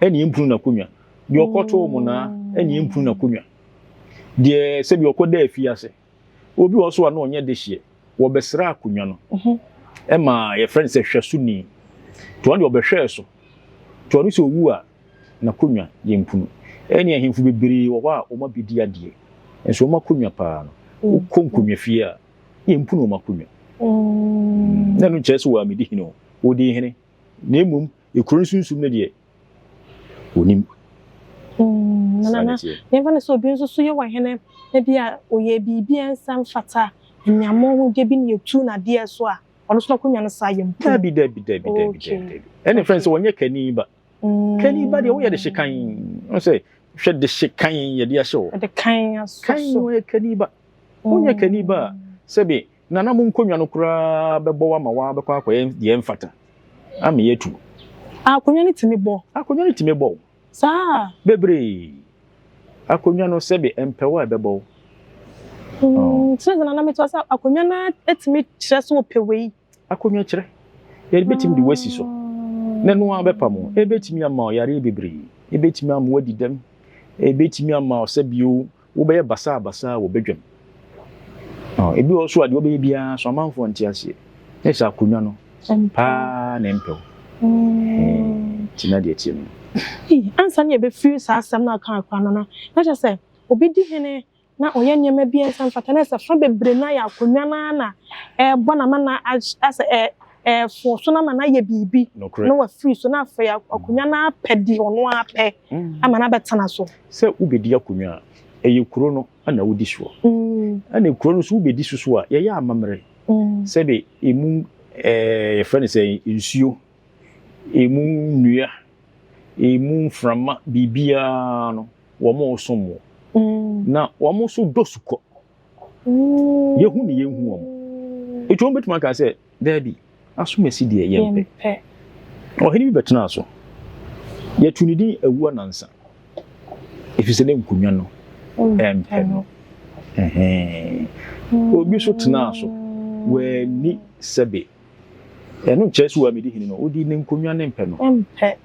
Speaker 1: ɛne ɛmpunu n'akonnwa, deɛ ɔkɔtoo monaa ɛne ɛmpunu n'akonnwa, deɛ sɛbi ɔkɔda afiase. Obi wɔ so a na ɔnyɛ dehyeɛ, wɔbɛsra akonnwa no ɛma yɛfrɛ no sɛ hwɛsoni. Nti ɔno deɛ ɔbɛhwɛɛ so. Nti ɔno sɛ ɔwu a n'akonnwa yɛmpunu. Ɛne ahemfo bebree wɔ hɔ a wɔn abɛdi adeɛ, nso wɔn akonnwa paa no, wokɔ nkonnwa fie a, yɛmpunu wɔn akonnwa. Na ɛno nkyerɛ sɛ wɔammɛdi hene o, wɔdii hene. Na mmom ekuro no sunsum no deɛ, wɔnim.
Speaker 3: Saa na ɛteɛ. Yɛmfa no sɛ obi nso so yɛ ɔhene na bi a ɔyɛ biribi a ɛnsɛ mfata, aniammɔnhodeɛ bi na yɛtu no adeɛ so a, ɔno nso n'akonnwa no saa yɛmpu.
Speaker 1: Dabi, dabi, dabi, dabi, dabi, dabi. Ɛna ɛfrɛ no sɛ wɔnyɛ kani ba. Kani ba deɛ woyɛ de hye kan. Wɔn sɛ hwɛ de hye kan yɛde ahyɛ hɔ.
Speaker 3: Ɛde kan asɔ so.
Speaker 1: Kan wɔyɛ kani ba. Wonyɛ kani ba a, sɛbe Nana mo nkonnwa no koraa bɛbɔ wo ama woabɛkɔ akɔyɛ deɛ ɛmfata ama yɛatu.
Speaker 3: Akonnwa no tumi bɔ.
Speaker 1: Akonnwa no tumi bɔ wo.
Speaker 3: Saa?
Speaker 1: Bebree. Akonnwa no sɛbe ɛmpɛ wo a ɛbɛbɔ wo.
Speaker 3: Kyerɛ sɛ Nana metoa sɛ akonnwa no ara tumi kyerɛ sɛ ɔpɛ wei.
Speaker 1: Akonnwa kyerɛ. Yɛbɛtumi de wo asi so na ɛno ara bɛpam wo. Ɛbɛtumi ama wo yareɛ bebree. Ɛbɛtumi ama woadi dɛm. Ɛbɛtumi ama wo sɛ bio Wobɛyɛ basaabasaa wɔ badwam. Ebi wɔ hɔ nso a, deɛ wobɛyɛ biara so amanfoɔ nte aseɛ. Na ɛsɛ akonnwa no paa na ɛmpɛ wo. Nti na deɛ ɛteɛ no.
Speaker 3: Ansa na yɛbɛfiri saa asɛm no a ɔkaa koraa no no, na kyerɛ sɛ obi di hene na ɔyɛ nneɛma bi a ɛnsɛ mfata, na ɛsɛ fa bebree no ayɛ akonnwa no ara na ɛrebɔ no ama no asɛ ɛɛfo so no ama no ayɛ biribi na wafiri so na afei akonnwa no apɛ deɛ ɔno ara pɛ ama no abɛtena so.
Speaker 1: Sɛ wobɛdi akonnwa a, ɛyɛ kuro no na wodi soɔ. Ɛna kuro no nso wobɛdi so so a, yɛyɛ amammerɛ. Sɛbe ɛmu ɛɛ yɛfrɛ no sɛ nsuo, ɛmu nnua, ɛmu mframa, biribiara no wɔn resom wo. Na wɔn nso dɔ sukɔ. Yɛhu ne yɛnhu wɔn. Enti wɔn bɛtumi aka sɛ, Daabi, asomasi deɛ yɛmpɛ. Ɔhene bi bɛtenaa so. Yɛtoo ne din Awu Anansa, ɛfiri sɛ na nkonnwa no mpɛ no. Obi nso tenaa so, wanni sɛbe. Ɛno nkyerɛ sɛ wammɛdi hene no, ɔdii ne nkonnwa no mpɛ no.
Speaker 3: Mpɛ.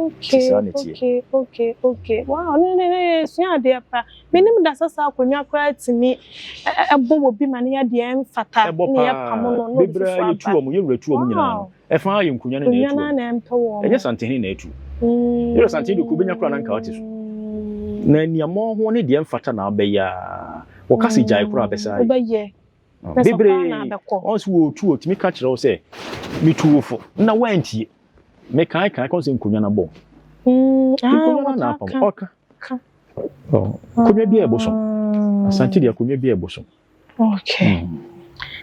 Speaker 3: Okay,
Speaker 1: saa na ɛteɛ.
Speaker 3: okay, okay, okay. Wow, ne ne ne sua adeɛ pa. Menim da sɛ saa akonnwa koraa tumi ɛbɔ wɔ bi ma ne yɛ deɛ ɛmfata
Speaker 1: Ɛbɔ
Speaker 3: ne yɛ
Speaker 1: paa.
Speaker 3: pamo no na obi
Speaker 1: Bebree
Speaker 3: foforɔ
Speaker 1: yɛtu
Speaker 3: aba.
Speaker 1: wɔn, yɛn wura tu wɔn nyinaa no.
Speaker 3: Wow.
Speaker 1: Ɛfa ara yɛ nkonnwa no na
Speaker 3: Akonnwa
Speaker 1: ɛtu
Speaker 3: no
Speaker 1: wɔn.
Speaker 3: na ɛmpɛ wɔn.
Speaker 1: Ɛnyɛ Santehene na ɛtu. Yɛrɛ Santehene deɛ kuro bɛnya koraa na nka ɔte so. Na aniammɔnho ne deɛ ɛmfata na abɛyɛ a, wɔka sɛ gyae koraa bɛsa ayɛ.
Speaker 3: Wobɛyɛ. Na sɛ
Speaker 1: Bebree,
Speaker 3: ɔkɔ a na abɛkɔ.
Speaker 1: wɔn sɛ wɔretu wɔtumi ka kyerɛ wo sɛ metu wo fo na woantie. Mekae kae kɔn sɛ nkonnwa no abɔ. Nkonnwa no na apam. Ɔka. Nkonnwa bi a ɛbɔ so. Asante deɛ akonnwa bi a ɛbɔ so.
Speaker 3: Okay.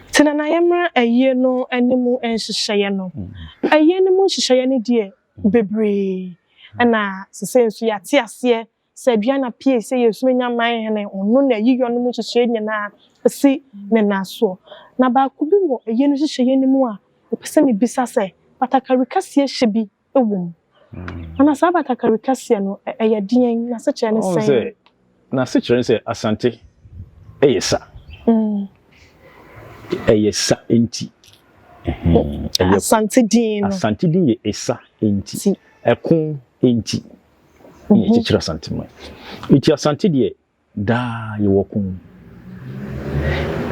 Speaker 3: Nti na na yɛmmra ayie no anim nhyehyɛeɛ no. Ayie no mu nhyehyɛeɛ no deɛ bebree. Ɛna sesei nso yɛate aseɛ Sɛ aduan apue sɛ yɛresu anya man hene, ɔno na ayiyɔ no mu nhyehyɛe nyinaa si ne nan soɔ. Na baako bi wɔ ayie no nhyehyɛeɛ no mu a mepɛ sɛ mebisa sɛ, batakari kɛseɛ hyɛ bi wɔ mu? Anaa saa batakari kɛseɛ no, ɛyɛ deɛn? N'asekyerɛ ne
Speaker 1: Ɔhu
Speaker 3: sɛn?
Speaker 1: sɛ, n'asekyerɛ ne sɛ Asante yɛ sa. Ɛyɛ sa nti. Ɛyɛ
Speaker 3: Asante din no.
Speaker 1: Asante din yɛ esa nti. Ɛko nti. Ne yɛkyekyere Asante man. Nti Asante deɛ. Daa yɛwɔ ko.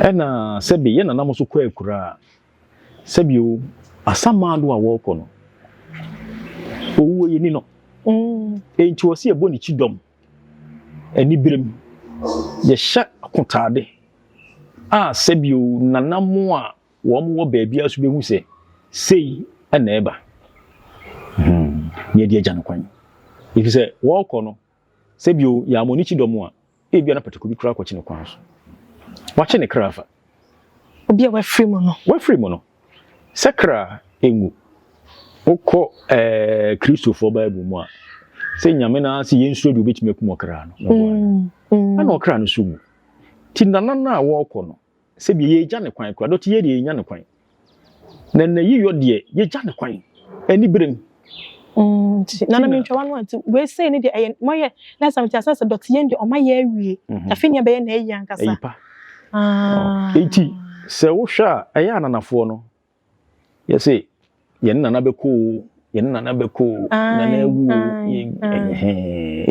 Speaker 1: Ɛna sɛbe yɛn nananom nso kɔ akuraa a, sɛbe o, asamando a wɔrekɔ no, owuo yɛni no. Enti wɔ sɛ yɛbɔ ne kyidɔm aniberem, yɛhyɛ akotaade a sɛbe o, nananom a wɔn wɔ baabiara so bɛhu sɛ sei na ɛreba. Hmm, na yɛde agya no kwan. Ɛfiri sɛ wɔrekɔ no, Sɛ bio, yɛammɔ ne kyidɔm a, ebia na pataku bi koraa akɔkye no kwan so. Wakye ne kra afa.
Speaker 3: Obi a wafiri mu no.
Speaker 1: Wafiri mu no. Sɛ kra nwu. Wokɔ ɛɛ Kristofoɔ Bible mu a, sɛ Nyame no ara se yɛnsuro deɛ obetumi akum ɔkra no. Ɛna ɔkra no so nwu. Ti nana no a wɔrekɔ no, Sɛdeɛ yɛgya no kwan koraa, dɔte yɛ deɛ yɛnya no kwan. Na n'ayiyɔ deɛ, yɛgya no kwan aniberem.
Speaker 3: Nti nana mentwa w'ano a, nti wei sei ne deɛ ɛyɛ moayɛ na sɛ mete asɛ sɛ dɔte yɛn deɛ ɔma yɛ awie. Afei nea ɛbɛyɛ na ayi ankasa.
Speaker 1: Ayi pa. Nti sɛ wohwɛ a ɛyɛ ananafoɔ no Yɛse yɛne nana bɛkɔ o, yɛne nana bɛkɔ o, nana awu o.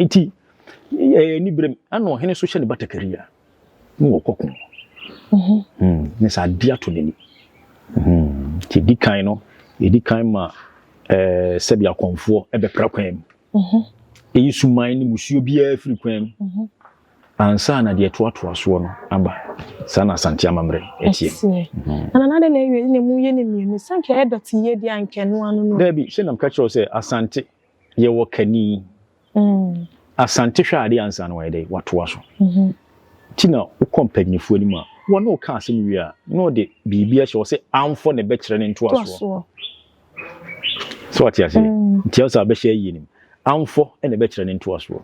Speaker 1: Nti ɛyɛ aniberem. Ɛna ɔhene nso hyɛ ne batakari a ne wɔkɔ ko. Mhm. Hmm, ne sɛ adeɛ ato n'ani. Hmm, nti ɛdi kan no, ɛdi kan ma ɛɛ sɛbi akɔmfoɔ ɛbɛpra kwan mu. Mhm. Ɛyi suman ne musuo biara firi kwan mu. Mhm. Ansa na deɛ ɛtoatoa soɔ no aba. Saa na Asante amammerɛ teɛ.
Speaker 3: Ɛteɛ. Na Nana adɛn na awie na emu yɛ no mmienu? Sɛ anka ɛyɛ dɔte yie deɛ anka ɛno ano no.
Speaker 1: Daabi, sɛ na meka kyerɛ wo sɛ Asante yɛwɔ kani. Asante hwɛ adeɛ ansa na wayɛ dɛn? Watoa so. Nti na wokɔ mpanyinfoɔ anim a, wɔne wo ka asɛm wie a, na ɔde biribi ahyɛ hɔ sɛ amfɔ na ɛbɛkyerɛ ne ntoasoɔ. So wate aseɛ? Nti ɛwɔ sɛ abɛhyɛ ayie no mu. Amfɔ na ɛbɛkyerɛ ne ntoasoɔ.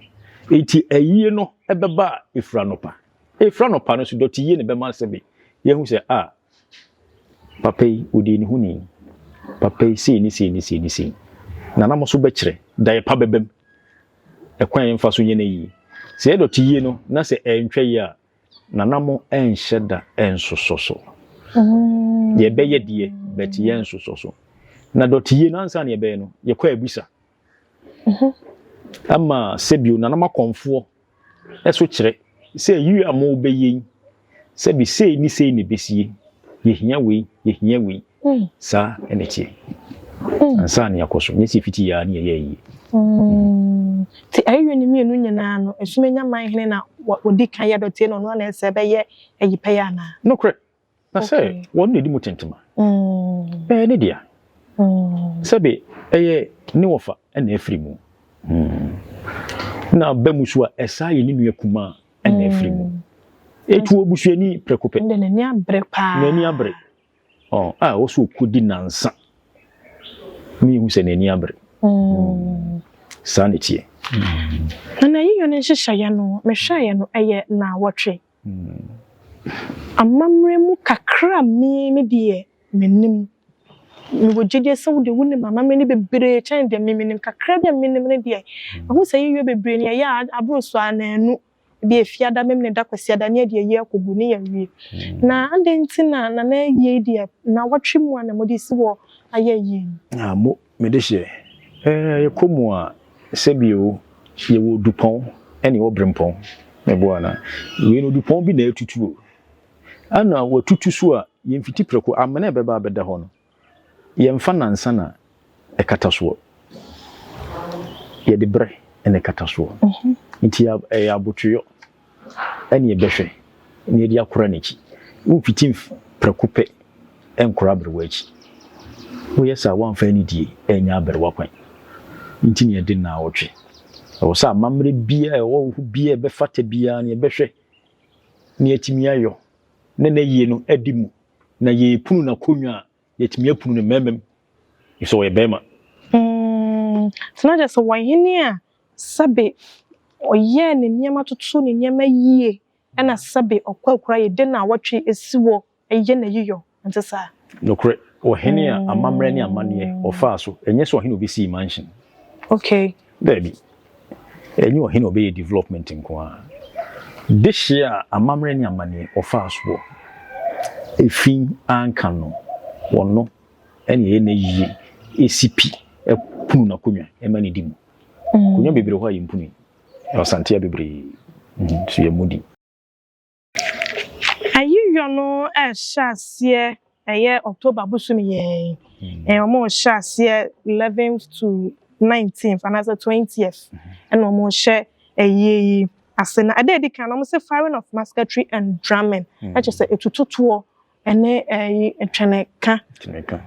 Speaker 1: Nti ayie no ɛbɛba a ɛfiri anɔpa. Ɛfiri anɔpa no so dɔte yie na ɛbɛma sɛbe yɛahu sɛ a papa yi ɔdii ne ho ni. Papa yi sei ne sei ne sei ne sei. Nana mo so bɛkyerɛ daeɛ pa bɛbam. Ɛkwan a yɛmfa so nyɛ no ayie. Sɛ yɛ dɔte yie no na sɛ ɛntwa yie a Nana mo nhyɛ da nsosɔ so. Yɛbɛyɛ deɛ but yɛnsosɔ so. Na dɔteyie no ansa na yɛbɛyɛ no yɛkɔ abisa. Ama sɛbio nana mo akɔmfoɔ ɛso kyerɛ sɛ yie a mo bɛyɛ yi sɛbi sei ne sei na ɛbɛsie yɛhia wei yɛhia wei. Saa na ɛteɛ. Ansa na yɛakɔ so, nyɛ sɛ ɛfiti yɛ ara ne yɛyɛ ayie.
Speaker 3: Nti ayeyɔ no mmienu nyinaa no, Esum man hene na wɔdi kan yɛ dɔteɛ na ɔno ara na ɛsɛ bɛyɛ ayi pɛyɛ anaa?
Speaker 1: Nokorɛ, na sɛ wɔn na ɛdi mu tentema, ɛyɛ ne dea. Sɛbe ɛyɛ ne wɔfa na afiri mu. Na aba mu so a, ɛsaa yɛ ne nua kumaa na afiri mu. Ɛtu obusuani prɛko pɛ.
Speaker 3: N'ani abere paa.
Speaker 1: N'ani abere. Ɔ a ɔwɔ sɛ ɔkɔdi nnansa na yɛhu sɛ n'ani abere. Saa na ɛteɛ.
Speaker 3: Na n'ayiyɔ no nhyehyɛeɛ no, mehwɛeɛ no, ɛyɛ nnawɔtwe. Amammerɛ mu kakra a me me deɛ menim. Mewɔ gyedie sɛ wo deɛ wonim amammerɛ no bebree kyɛn deɛ me menim. Kakra bi a menim no deɛ, mahu sɛ ayiyɔ bebree no yɛyɛ a aboro so ananu. Ebia Efiada, Memeneda, Kwasiada ne yɛde ayi akɔgu ne yɛawie. Na adɛn nti na Nana ayie yi deɛ nnawɔtwe mu a na mode si hɔ ayɛ ayie yi?
Speaker 1: Ah, mo, me de hyeɛ. Eh, yɛkɔ mu a, sɛbi o, yɛwɔ odupɔn ɛne yɛwɔ berempɔn. Meboa anaa? Wei no odupɔn bi na atutu o. Ɛna watutu so a, yɛmfiti prɛko, amena a ɛbɛba abɛda hɔ no, Yɛmfa nnansa na ɛkata soɔ. Yɛde berɛ na ɛkata soɔ. Nti ɛyɛ abotweɔ ɛne yɛbɛhwɛ na yɛde akora n'akyi. Womfiti prɛko pɛ nkora aberewa akyi. Woyɛ saa a woamfa anidie annya aberewa kwan. Nti na yɛde nnaawɔtwe. Ɛwɔ sɛ amammerɛ biara a ɛwɔ hɔ biara a ɛbɛfata biara no yɛbɛhwɛ na yɛatumi ayɔ na n'ayie no adi mu. Na yɛrepunu n'akonnwa a, yɛatumi apunu no mmarima mu, efisɛ ɔyɛ barima.
Speaker 3: Nti na kyerɛ sɛ ɔhene a sɛbe ɔyɛɛ ne nneɛma totoo ne nneɛma yie ɛna sɛbe ɔkɔ akura yɛ de naawɔtwe si hɔ yɛ n'ayiyɔ, ɛnte saa?
Speaker 1: Nokorɛ, ɔhene a amammerɛ ne amanneɛ ɔfaa so, ɛnyɛ sɛ ɔhene a ɔbɛsii mansion.
Speaker 3: Okay.
Speaker 1: Daabi. Ɛnyɛ ɔhene a ɔbɛyɛ development nko ara. Dehyeɛ a amammerɛ ne amanneɛ ɔfaa soɔ, efi anka no, ɔno na ɛyɛ n'ayie, ɛsi pi, ɛpunu n'akonnwa, ɛma no di mu. Akonnwa bebree wɔ hɔ a yɛmpunui. Ɛwɔ Asantea bebree. So yɛ mudi.
Speaker 3: Ayiyɔ no ɛhyɛ aseɛ ɛyɛ October bosom yɛn. Wɔn hyɛ aseɛ 11th to 19th anaasɛ 20th ɛna wɔn hyɛ ɛyie yi ase. Na ɛda edi kan no, wɔn sɛ firing of musketry and drumming, ɛkyɛ sɛ etututoɔ ɛne ɛyi ntwɛnɛka.
Speaker 1: Tìmɛka.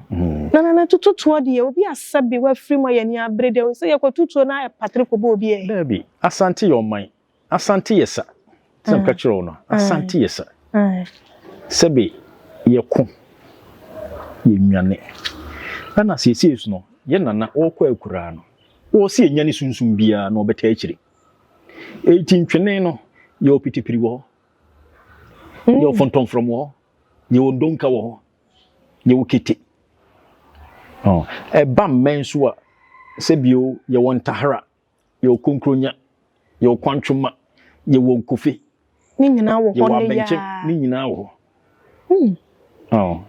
Speaker 3: Na tututoɔ deɛ, obi asɛbi wafiri mu a yɛn ani abere deɛ, sɛ yɛkɔ tutuo na ɛpatere kɔ bɔ obi yɛ.
Speaker 1: Daabi, Asante yɛ ɔman. Asante yɛ sa. Sɛ mka kyerɛ wo no, Asante yɛ sa. Sɛbe yɛko, yɛnwane. Ɛna seesei so no, yɛ nana ɔrekɔ akuraa no, wɔsi yɛnya ne sunsum biara na ɔbɛta akyire. Eti ntwene no, yɛwɔ pitipiri wɔ hɔ, yɛwɔ fɔntɔnfrɔm wɔ hɔ, yɛwɔ ndonka wɔ hɔ, yɛwɔ kete. Ɛba mmɛn so a, sɛbio yɛwɔ ntahara, yɛwɔ konkronya, yɛwɔ kwantwoma, yɛwɔ nkofe.
Speaker 3: Ne nyinaa wɔ hɔ.
Speaker 1: Yɛwɔ
Speaker 3: ne
Speaker 1: abɛnkyɛm.
Speaker 3: Yaa.
Speaker 1: Ne nyinaa wɔ hɔ.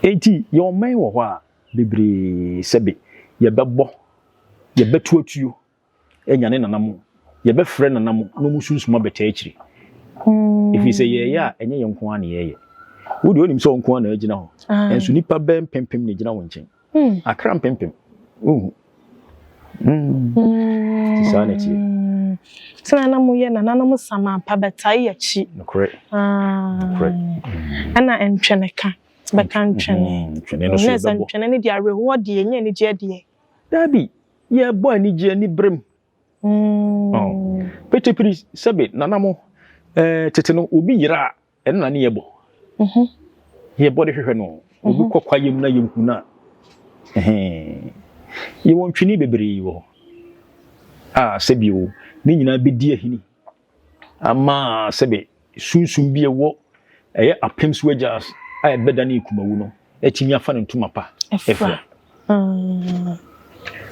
Speaker 1: Enti yɛwɔ mmɛn wɔ hɔ a bebree, sɛbe yɛbɛbɔ, yɛbɛto atuo anya ne nanam, yɛbɛfrɛ nanam na ɔmo sunsum abɛtaa akyiri. Ɛfiri sɛ yɛyɛ a, ɛnyɛ yɛn nko ara na yɛyɛ. Wo deɛ, wonim sɛ wo nko ara na agyina hɔ, ɛnso nipa bɛɛ mpempem na gyina wo nkyɛn. Akra mpempem wohu. Nti saa na ɛteɛ.
Speaker 3: Sɛ na moyɛ nananom samampa bɛtae akyi.
Speaker 1: Nokorɛ. Nokorɛ.
Speaker 3: Ɛna ntwɛneka bɛka ntwɛne.
Speaker 1: Ntwene no so
Speaker 3: na sɛ
Speaker 1: yɛbɛbɔ.
Speaker 3: Ntwɛne no deɛ, awerɛhoɔ deɛ, ɛnyɛ anigyeɛ deɛ.
Speaker 1: Daabi, yɛbɔ anigye ani berem. Petepiri, sɛbe nanam tete no, obi yera a, ɛno na ne yɛbɔ. Yɛbɔ de hwehwɛ no. Obi kɔ kwayɛ mu na yɛhu no a, ɛhɛn. Yɛwɔ ntwene bebree wɔ hɔ a sɛbi o, ne nyinaa bɛdi ahini ama sɛbe sunsum bi a ɛwɔ ɛyɛ Apem so agya a ɛbɛda ne ekumawu no atumi afa ne ntoma pa
Speaker 3: ɛfra.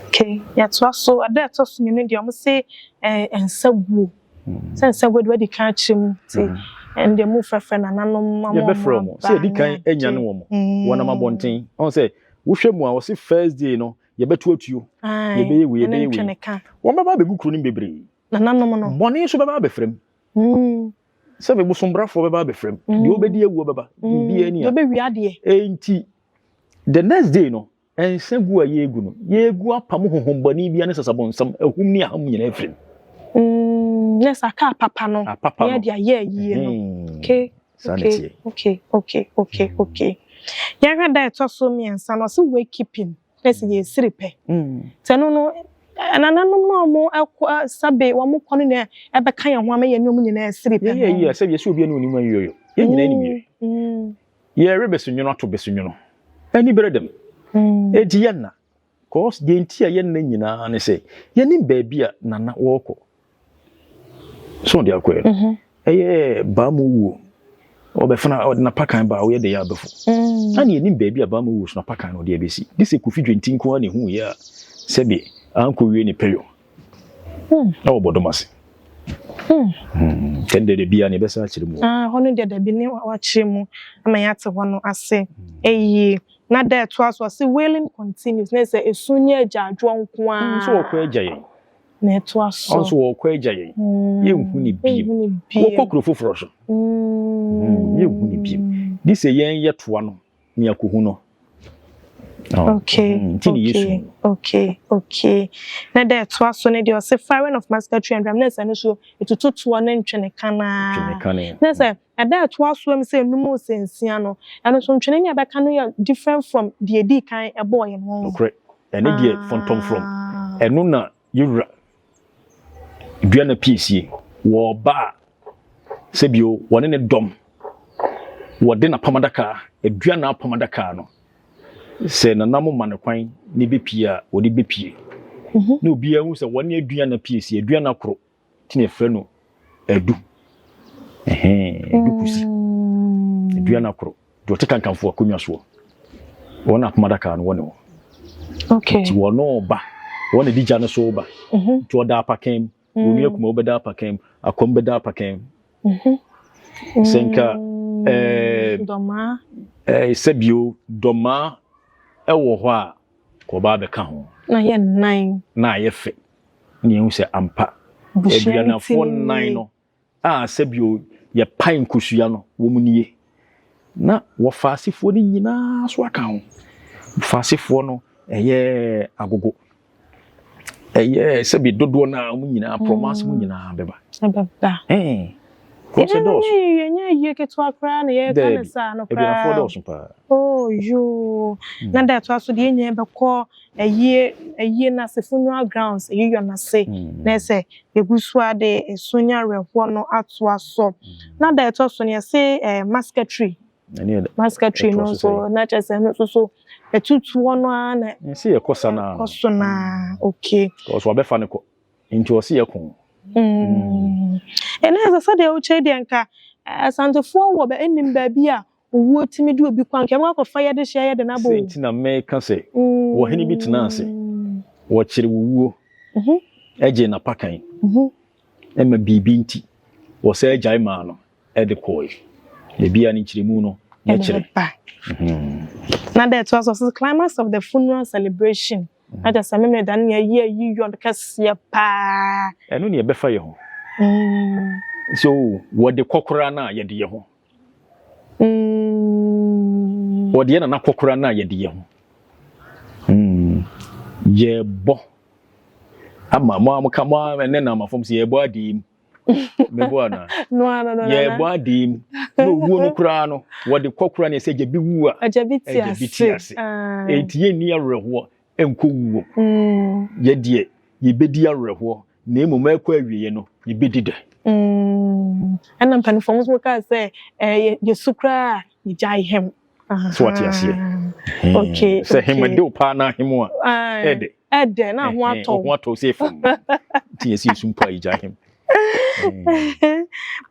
Speaker 3: Okay, yɛtoa so. Ɛda ɛtɔ so mmienu deɛ, ɔmo se nsa guo. Sɛ nsa guo deɛ, wadi kan akyerɛ mu nti ɛndeɛ mo frɛfrɛ nananom ma mo.
Speaker 1: Yɛbɛfrɛ wɔn sɛ yɛdi kan anya ne wɔn. Wɔnam abɔnten ɔn sɛ wohwɛ mu a, wɔse first day no yɛbɛto atuo, yɛbɛyɛ wei,
Speaker 3: ɛne
Speaker 1: yɛbɛyɛ wei.
Speaker 3: Ntwɛneka.
Speaker 1: Wɔn bɛba abɛgu kuro no mu bebree.
Speaker 3: Nananom no.
Speaker 1: Bɔne nso bɛba abɛfrɛ mu. Sɛ bosombrafoɔ bɛba abɛfrɛ mu, deɛ wobɛdi awuo bɛba, biribiara ni
Speaker 3: deɛ
Speaker 1: a
Speaker 3: ɔbɛwie adeɛ.
Speaker 1: Enti the next day no, ɛnsa gu a yɛgu no, yɛgu apam honhommɔne bia ne sasabɔnsam ahum ne aham nyinaa afiri mu.
Speaker 3: Na sɛ aka papa no
Speaker 1: apapa
Speaker 3: na
Speaker 1: no
Speaker 3: yɛde ayɛ ayie no. Okay.
Speaker 1: Saa na
Speaker 3: Okay.
Speaker 1: ɛteɛ.
Speaker 3: Okay. Yɛhwɛ da ɛtɔ so mmiɛnsa no, ɔsɛ wake keeping, na sɛ yɛsiri pɛ. Sɛ no nananom no a ɔmo ɛkɔ sabe wɔn kɔ no na ɛbɛka yɛn ho ama yɛn ne ɔmo nyinaa siri pɛ.
Speaker 1: Yɛyɛ yi a, sɛ yɛsɛ obi ne onim ayɔyɔ, yɛn nyinaa nim yɛ. Yɛre bɛsonwono ato bɛsonwono ani berɛ dɛm. Enti yɛnna cause deɛ nti a yɛnna nyinaa ne sɛ yɛnim baabi a nana wɔrekɔ so ɔde akɔɛ no. Ɛyɛ baa mu wuo ɔbɛfena, ɔde napakan baa, ɔyɛ de yɛ abɛfo. Na ne yɛnim baabi a baa mu wuo so napakan no ɔde abɛsi de sɛ Kofi Dwenti nko ara na ɛhu yɛ a, sɛbe ankɔ wie ne pɛyɔ na wɔbɔ dɔm ase. Kɛn deɛ bia ne yɛbɛsa akyerɛ mu.
Speaker 3: Ah, hɔ no deɛ, dabi ne wakyerɛ mu ama yɛate hɔ no ase ɛyie. Na da ɛtoa so, ɔse wailing continues, na sɛ esu ne agyaadwoɔ nko ara.
Speaker 1: Nso wɔkɔ agya yɛn.
Speaker 3: Na ɛtoa so.
Speaker 1: Ɔnso wɔkɔ agya yɛn. Yɛnhu ne biem.
Speaker 3: Yɛnhu ne biem.
Speaker 1: Wɔkɔ kuro foforɔ so. Yɛnhu ne biem de sɛ yɛn yɛ toa no ne akɔhu no. Nti ne yɛsu.
Speaker 3: Okay. Na da ɛtoa so no deɛ, ɔse firing of musketry and drum, na sɛ no so etututoɔ ne ntwene kanaa.
Speaker 1: Twene kane.
Speaker 3: Na sɛ ɛda ɛtoa so mu sɛ enum o, sɛ 6 no, ɛno nso ntwene ne ɛbɛka no yɛ different from deɛ edi kan ɛbɔɔ yɛn ho.
Speaker 1: Nokorɛ, ɛne deɛ fɔntɔmfrɔm ɛno na yɛwura dua na piesie wɔɔba a, sɛbio wɔne ne dɔm wɔde n'apam adaka, adua n'apam adaka no, sɛ nanam ma ne kwan ne bɛpie a, wɔde bɛpie na obiara hu sɛ wɔne adua na piesie, adua na koro nti na yɛfrɛ no adu. Ɛhɛn, adu kusi. Adua na koro deɛ ɔte kankanfo akonnwa soɔ, wɔn apam adaka no wɔ ne hɔ. Nti wɔn ba, wɔn na di gya no so ba. Nti ɔda apakan mu, wɔn nua kuma wɔbɛda apakan mu, akɔm bɛda apakan mu. Sɛ nka
Speaker 3: Dɔmaa.
Speaker 1: Sɛbio dɔmaa ɛwɔ hɔ a, kɔba abɛka ho.
Speaker 3: Na yɛ nnan.
Speaker 1: Na ayɛ fɛ ne yɛhu sɛ ampa. Aduanafoɔ nnan no a sɛbio yɛpae nkosua no wɔn nie. Na wɔfa asefoɔ no nyinaa so aka ho. Wɔfa asefoɔ no ɛyɛ agogo. Ɛyɛ sɛbi dodoɔ no a wɔn nyinaa prɔmase mu nyinaa bɛba.
Speaker 3: Ɛbɛba.
Speaker 1: Ɛɛ. Kɔsɛ dɔɔso.
Speaker 3: Ɛnyɛ yie ketewa koraa na yɛka ne saa no koraa.
Speaker 1: Aduanafoɔ dɔɔso paa.
Speaker 3: Oh yoo. Na da ɛtoa so deɛ yɛn nyinaa bɛkɔ ayie ayie no ase funeral grounds ayiyɔ no ase na ɛsɛ yɛgu so a de esu ne awerɛhoɔ no atoa so. Na da ɛtɔ so no yɛse ɛɛ musketry. Musketry no nso na kyerɛ sɛ ɛno nso so ɛtutuɔ no ara na.
Speaker 1: Ɛsɛ yɛkɔ sa no ara.
Speaker 3: Kɔ so no ara okay.
Speaker 1: Kɔ so wabɛfa no kɔ nti ɔse yɛko.
Speaker 3: Ɛna ɛsɛ sɛdeɛ wokyerɛ deɛ nka Asantefoɔ wɔ bɛ nnim baabi a owuo tumi de obi kɔ anka yɛbɛkɔ akɔfa yɛde hyɛ yɛde no abɔ
Speaker 1: o. Sei nti na meka sɛ ɔhene bi tenaa ase, wɔkyere owuo gyee n'apakan ma biribi nti wɔsan gyae maa no de kɔe. Baabi a ne nkyerɛmu no mɛkyerɛ.
Speaker 3: Na da ɛtoa so, ɔse climax of the funeral celebration. Na kyerɛ sɛ Memeneda no yɛyɛ ayiyɔ kɛseɛ paa.
Speaker 1: Ɛno ne ɛbɛfa yɛ ho. So wɔde kɔ koraa no a yɛde yɛ ho. Wɔde yɛ nana kɔ koraa no a yɛde yɛ ho. Yɛbɔ ama mo a moka mo a ɛnɛ nam afam sɛ yɛbɔ adeɛ mu. Mebɔ anaa?
Speaker 3: No ano no.
Speaker 1: Yɛbɔ adeɛ mu. Na owuo no koraa no wɔde kɔ koraa no sɛ agya bi wu a.
Speaker 3: Agya bi te ase.
Speaker 1: Agya bi te ase. Enti yɛnni awerɛhoɔ nkɔ wuo. Yɛ deɛ yɛbɛdi awerɛhoɔ na mmom ɛkɔ awieɛ no yɛbɛdi dɛ.
Speaker 3: Ɛna mpanimfoɔ nso kaa sɛ yɛsu koraa a yɛgyae hem.
Speaker 1: So wate aseɛ?
Speaker 3: Okay.
Speaker 1: Sɛ hem de wo paa na hem a ɛdɛ.
Speaker 3: Ɛdɛ na ho atɔ.
Speaker 1: Ho atɔ sɛ fam. Nti yɛsi yɛsu mpo a yɛgyae hem.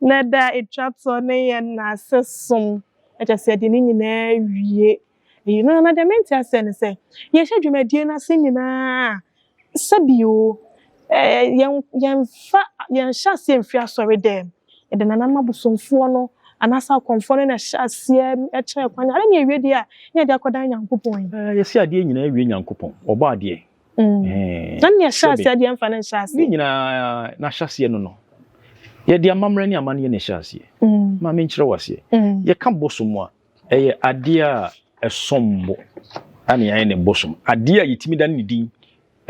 Speaker 3: Na da ɛtwa toɔ ne yɛ nnaase som. Ɛkyɛ sɛ yɛde ne nyinaa wie. Eyi no na deɛ mente aseɛ ne sɛ yɛhyɛ dwumadie no ase nyinaa Sɛbi o, yɛn yɛnfa yɛnhyɛ aseɛ mfiri asɔre dɛm. Yɛde nananom abosomfoɔ no anaasɛ akɔmfoɔ no na ɛhyɛ aseɛ kyerɛ kwan. Ade na yɛwie deɛ a, na yɛde akɔdan Nyankopɔn yi.
Speaker 1: Yɛsi adeɛ nyinaa wie Nyankopɔn. Ɔbɔ adeɛ.
Speaker 3: Na nea ɛhyɛ aseɛ deɛ yɛmfa no nhyɛ aseɛ.
Speaker 1: Ne nyinaa n'ahyɛaseɛ no no, yɛde amammerɛ ne amanneɛ na ɛhyɛ aseɛ. Ma menkyerɛ wo aseɛ. Yɛka bosom a, Ɛyɛ adeɛ a ɛsom bo a na yɛayɛ no bosom. Adeɛ a yɛtumi dane ne din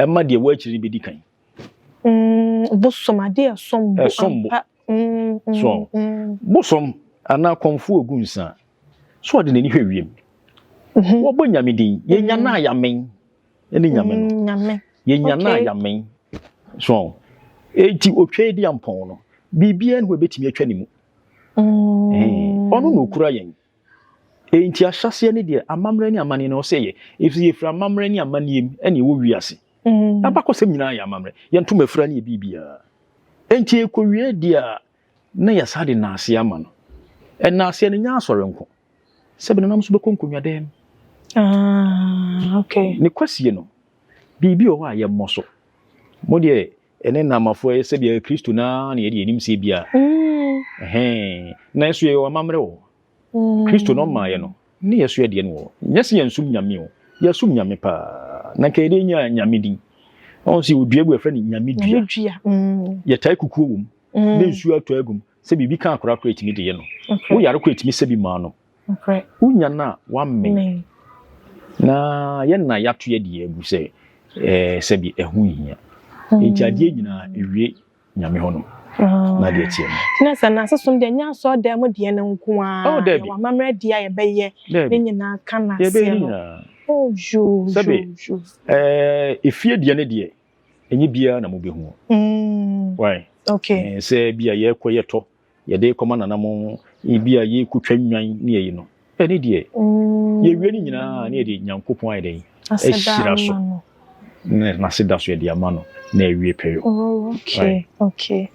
Speaker 1: ma deɛ ɛwɔ akyire no bɛdi kan.
Speaker 3: Mm, bosom, adeɛ a ɛsom bo.
Speaker 1: Ɛsom bo. So, bosom anaa kɔmfoɔ ogu nsa a, so ɔde n'ani hwɛ wiem. Mhm. Wɔbɔ nyame din, yɛnya no a yɛamen ne nyame no.
Speaker 3: Nyame.
Speaker 1: Yɛnya no a yɛamen. So, enti otwa adi ampɔn no, biribiara ne hɔ ɛbɛtumi atwa ne mu. Ɔno na ɔkura yɛn. Enti ahyɛaseɛ ne deɛ amammerɛ ne amanneɛ no ɔsɛ yɛ. Ɛfiri yɛfiri amammerɛ ne amanneɛ mu ɛna ɛwɔ wiase. Abakɔsɛm nyinaa yɛ amammerɛ. Yɛn ntoma afira ne yɛ biribiara. Enti ɛkɔwie deɛ a na yɛsa de naaseɛ ama no. Ɛnaaseɛ no nyɛ asɔre nko. Sɛbi nanam nso bɛkɔ nkonnwa mu.
Speaker 3: Ah, okay.
Speaker 1: Ne kwasie no, biribi wɔ hɔ a yɛmmɔ so. Mo deɛ Ɛne Naamafoɔ yɛ sɛdeɛ Kristo no ara na yɛde yɛnim sɛ ebia ɛhɛn nanso yɛwɔ amammerɛ wɔ hɔ. Kristo no ɔmaa yɛ no ne yɛ so yɛdeɛ no wɔ hɔ. Nyɛ sɛ yɛnsom Nyame o, yɛsom Nyame paa. Na nka yɛde nya Nyame din. Ɔn sɛ yɛwɔ dua bi wɔfrɛ no Nyame dua. Yɛtae kukuo wɔ mu na nsuo atɔ agu mu. Sɛ biribi ka akora koraa ɛtumi de yɛ no. Wo yare koraa ɛtumi sɛ bi maa no. Wonya no a woamen. Na yɛn na yɛato yɛ deɛ agu sɛ ɛɛ sɛbi ɛho nhia. Nti adeɛ nyinaa ewie Nyame hɔ nom. Na deɛ teɛ no.
Speaker 3: Na sɛ n'asesom deɛ nyɛ asɔredan mu deɛ no nko ara.
Speaker 1: Oh daabi.
Speaker 3: Yɛwɔ amammerɛ deɛ a yɛbɛyɛ.
Speaker 1: Daabi.
Speaker 3: Ne nyinaa ka n'aseɛ no.
Speaker 1: Yɛbɛyɛ ne nyinaa.
Speaker 3: Oh yoo yoo yoo.
Speaker 1: Sɛbi ɛɛ efie deɛ ne deɛ ɛnyɛ biara na mobɛhu. Why?
Speaker 3: Okay.
Speaker 1: Sɛ bi a yɛkɔ yɛtɔ yɛde kɔma nana mo ebi a yɛkɔtwa nnwan ne yɛyi no ɛne deɛ yɛwie no nyinaa ne yɛde Nyankopɔn ayɛ dɛn ahyira so na n'ase da so yɛde ama no na ɛwie pɛyɔ.
Speaker 3: Oh, okay, okay.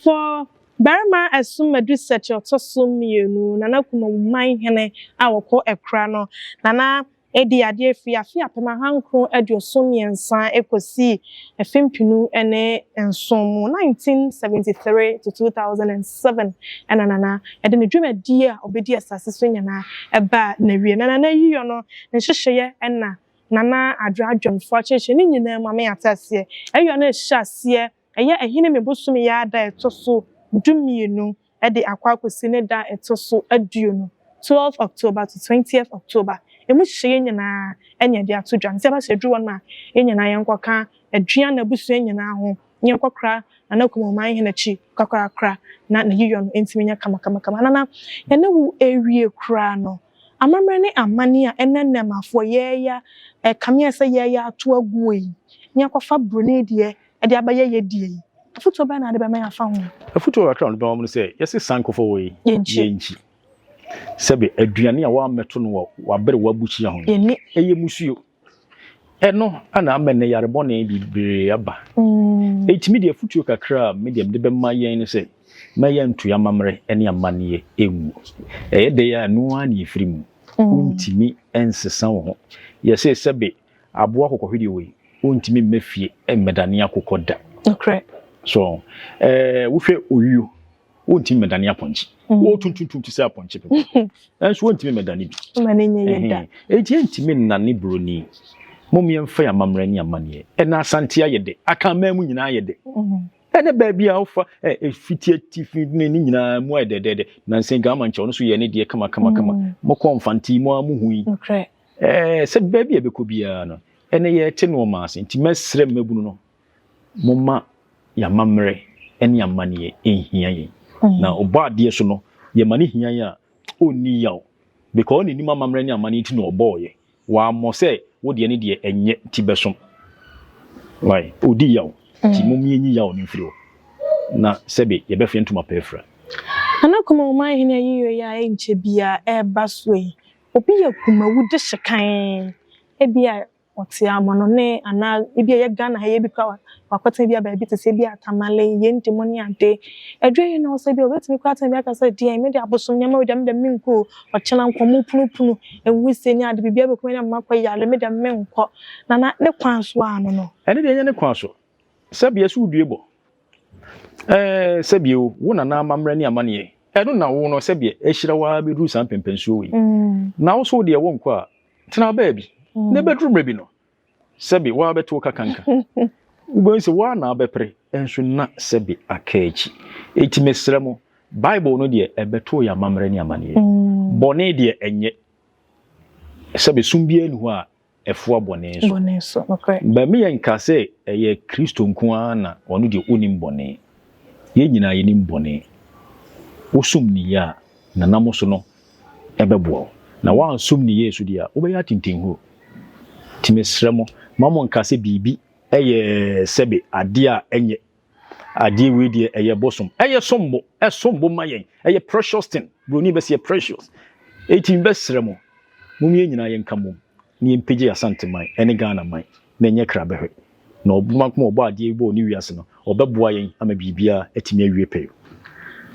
Speaker 3: For barima ɛsom adu sɛkyɛ ɔtɔ so mmienu Nana Kumawu hene a wɔkɔ Accra no Nana Edi adeɛ firi afe 1973 kɔsii afe 2007 mu, 1973 to 2007, ɛna Nana ɛde ne dwumadie a ɔbɛdi asase so nyinaa ɛbaa n'awie. Na Nana Ayiyɔ no ne nhyehyɛeɛ ɛna Nana Adwoa Adwamfoɔ akyerɛkyerɛ ne nyinaa mu ama yɛate aseɛ. Ayiyɔ no rehyɛ aseɛ. Ɛyɛ Ahinime bosome yi ara da a ɛtɔ so 12 de akɔ akɔsi ne da a ɛtɔ so 20, 12 October to 20th October. Ɛmu nhyehyɛeɛ nyinaa ɛne yɛde ato dwa. Nti ɛba sɛ ɛduru hɔ no a, yɛn nyinaa yɛnkɔka Aduana abusua nyinaa ho na yɛnkɔkora Nana Kumawu Hene akyi kakrakra na n'ayiyɔ no ntumi nyɛ kamakamakama. Nana, yɛne wo rewie koraa no, amammerɛ ne amanneɛ a ɛnɛ nnɛɛmafoɔ yɛreyɛ, ɛkame ayɛ sɛ yɛreyɛ ato aguo yi, na yɛakɔfa buroni deɛ de abɛyɛ yɛ deɛ yi, afotuo bɛn na wode bɛma yɛn afa ho?
Speaker 1: Afotuo kakra a mede bɛma mo ne sɛ, yɛse sankofo wɔ yi,
Speaker 3: Yɛnkyi.
Speaker 1: yɛnkyi. Sɛbe aduane a woammɛto no wɔ w'aberewa bukyia ho no,
Speaker 3: Yɛnni.
Speaker 1: ɛyɛ musuo. Ɛno na ama nnɛ yare bɔne bebree aba. Enti me deɛ afotuo kakra a me deɛ mede bɛma yɛn ne sɛ, mma yɛnto yɛn amammerɛ ne amanneɛ ngu. Ɛyɛ dɛn a ɛno ara na ɛfiri mu. Wontumi nsesa wo ho. Yɛse sɛbe aboa kɔkɔhwedeɛ wei, wontumi mma fie mmɛdane akokɔ da.
Speaker 3: Nokorɛ.
Speaker 1: So, ɛɛ wohwɛ owuo, wontumi mmɛdane apɔnkye. Wɔtuntuntum te sɛ apɔnkye pɛpɛ. Nanso wontumi mmɛdane bi.
Speaker 3: Ma ne nyɛ yie da.
Speaker 1: Enti yɛntumi nnane buroni. Mom yɛmfa yɛn amammerɛ ne amanneɛ. Ɛna Asante ayɛ dɛ. Akanman mu nyinaa ayɛ dɛ. Ɛnɛ baabi a wofa ɛfiti atifi ne ne nyinaa mu ayɛ dɛdɛɛdɛ. Nansa yi Ghama nkyɛ ɔno nso yɛ ne deɛ kama kama kama. Mokɔ Mfante mu a mohu yi. Ɛɛ sɛ baabi a ɛbɛkɔ biara no, ɛnɛ yɛte nneɛma ase. Nti mɛsrɛ mmabunu no, momma yɛn amammerɛ ne amanneɛ nhia yɛn. Na ɔbɔ adeɛ so no, yɛma no hia yɛn a, ɔnni yaw. Because ɔna nim amammerɛ ne amanneɛ nti na ɔbɔɔyɛ. Wammɔ sɛ wo deɛ ne deɛ ɛnyɛ nti bɛsom. Why? Ɔdi yaw. Nti mom yɛnyi yaw no mfiri hɔ. Na sɛbe yɛbɛfeɛ ntoma pa afira.
Speaker 3: Nana Kumawu Manhene ayiyɔ yi a ɛnkyɛ biara ɛreba so yi, obi yɛ Kumawu dehye kann, ebia Ɔte amanɔne anaa ebi a ɛyɛ Ghana ha yi ebi koraa wakɔtena bi a baabi te sɛ ebi a Tamale, Yendi mu ne ade. Aduru yi na ɔsɛ bi a obetumi koraa atena bi aka sɛ deɛn me de abosom nneɛma wei deɛ me deɛ menkɔ o, ɔkyena nkɔmɔ punupunu, nwusie ne ade biribiara bɛkum me na makɔ yare me deɛ menkɔ. Nana ne kwan so ara no no.
Speaker 1: Ɛno deɛ ɛnyɛ ne kwan so. Sɛbea so wodue bɔ. Ɛɛ sɛbea o, wo nana amammerɛ ne amanneɛ, ɛno na wo no sɛbea ahyira wo ara bɛduru saa mpɛmpɛnsoɔ wei. Na wo so wo deɛ wonkɔ a, tena baabi. Na ɛbɛduru mmerɛ bi no, sɛbe wo ara bɛte wo kakanka. Wobɛhu sɛ wo ara na wobɛpere, nso na sɛbe aka akyi. Enti mesrɛ mo, Bible no deɛ ɛbɛtoo yɛn amammerɛ ne amanneɛ. Bɔne deɛ ɛnyɛ. Sɛbe som biara nni hɔ a ɛfoa bɔne so.
Speaker 3: Bɔne so, nokorɛ.
Speaker 1: But me yɛ nka sɛ ɛyɛ Kristo nko ara na ɔno deɛ ɔnim bɔne. Yɛn nyinaa yɛnim bɔne. Wosom no yie a, nanam so no ɛbɛboa wo. Na woansom no yie so deɛ a, wobɛyɛ atentenhuro. Nti mesrɛ mo, mma mo nka sɛ biribi yɛ sɛbe adeɛ a ɛnyɛ. Adeɛ wei deɛ ɛyɛ bosom. Ɛyɛ sombo. Ɛsom bo ma yɛn. Ɛyɛ precious thing. Buroni bɛsɛ yɛ precious. Eti mbɛsrɛ mo, mom yɛn nyinaa yɛnka mmom na yɛmpagya yɛn Asante man ɛne Ghana man na ɛnyɛ krabɛhwɛ. Na ɔbomankoma a ɔbɔ adeɛ yi bɔɔ ne wiase no, ɔbɛboa yɛn ama biribiara atumi awie pɛyɔ.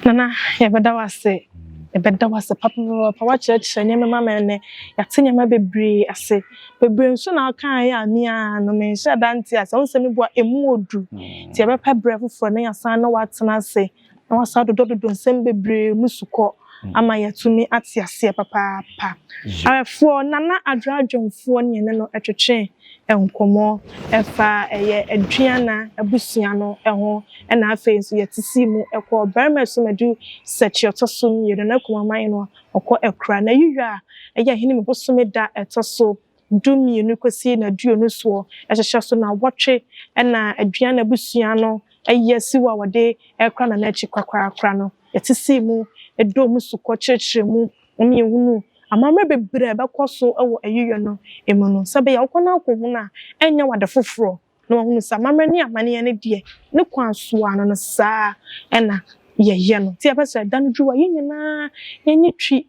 Speaker 3: Nana, yɛbɛda wo ase. Yɛbɛda wo ase papapapa. Woakyerɛkyerɛ nneɛma mu ama yɛn nnɛ. Yɛate nneɛma bebree ase. Bebree nso na wokaeɛ a me ara no menhyɛ da nte ase. Wohu sɛ me bo a ɛmu ɔdu. Nti yɛbɛpɛ berɛ foforɔ na yɛasan ne wo atena ase na woasan adodɔdodɔ nsɛm bebree mu sukɔ ama yɛatumi ate aseɛ papaapa. Awɛfoɔ, Nana Adwoa Dwomfoɔ ne yɛne no twetwe nkɔmmɔ ɛfa ɛyɛ Aduana abusua no ho ɛna afei nso yɛte sii mu kɔɔ Barima Asumadu Sɛkyi ɔtɔ so mmienu na Akumaman no ɔkɔ Akura. Na Ayiyɔ a ɛyɛ Ahenime bosome da ɛtɔ so 12 kɔsi n'aduonu soɔ hyehyɛ so nnawɔtwe na Aduana abusua no ayi asi hɔ a wɔde rekora Nana akyi korakorakora no. Yɛte sii mu, dɔɔ mu sukɔ, kyerɛkyerɛ mu ma yɛhunuu amammerɛ bebree a ɛbɛkɔ so wɔ ayiyɔ no mu no. Sɛ ɛbɛyɛ a wokɔ na wokɔhunu a, ɛnyɛ wo ade foforɔ na wahunu sɛ amammerɛ ne amanneɛ no deɛ, ne kwan so ara no no saa na yɛyɛ no. Nti yɛpɛ sɛ da no duru a, yɛn nyinaa yɛnyɛ twi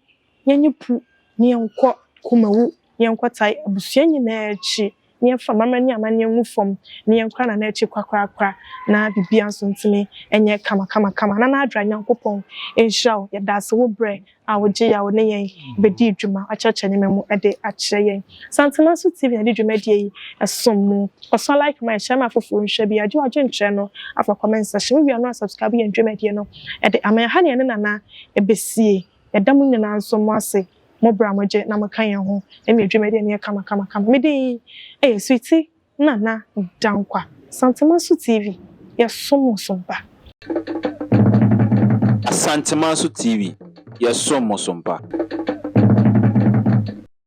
Speaker 3: Yɛnyɛ pu na yɛnkɔ Kumawu, yɛnkɔtae abusua nyinaa akyi, na yɛmfa amammerɛ ne amanneɛ ngu fam, na yɛnkora Nana akyi korakorakora, na biribiara nso ntumi nyɛ kamakamakama. Nana Adra, Nyankopɔn nhyira wo. Yɛda ase wo berɛ a wogye yɛ a wo ne yɛn bɛdii dwuma, wakyerɛkyerɛ nneɛma mu de akyerɛ yɛn. Santemanso TV na yɛde dwumadie yi som mo. Kɔ so like ma yɛn, hyɛ ma afoforɔ nhwɛ bi, agye w'adwenkyerɛ no afa comment section. Wowie a na wasubscribe yɛn dwumadie no de ama yɛn. Ha na yɛne Nana bɛsie. Yɛda mo nyinaa nso mo ase mo berɛ a mogye na moka yɛn ho ma yɛn dwumadie no yɛ kamakamakama. Me din yɛ Sweety Nana Dankwa, Santemanso TV. Yɛsom wo so mpa.
Speaker 2: Asantemanso TV, yɛsom mo so mpa.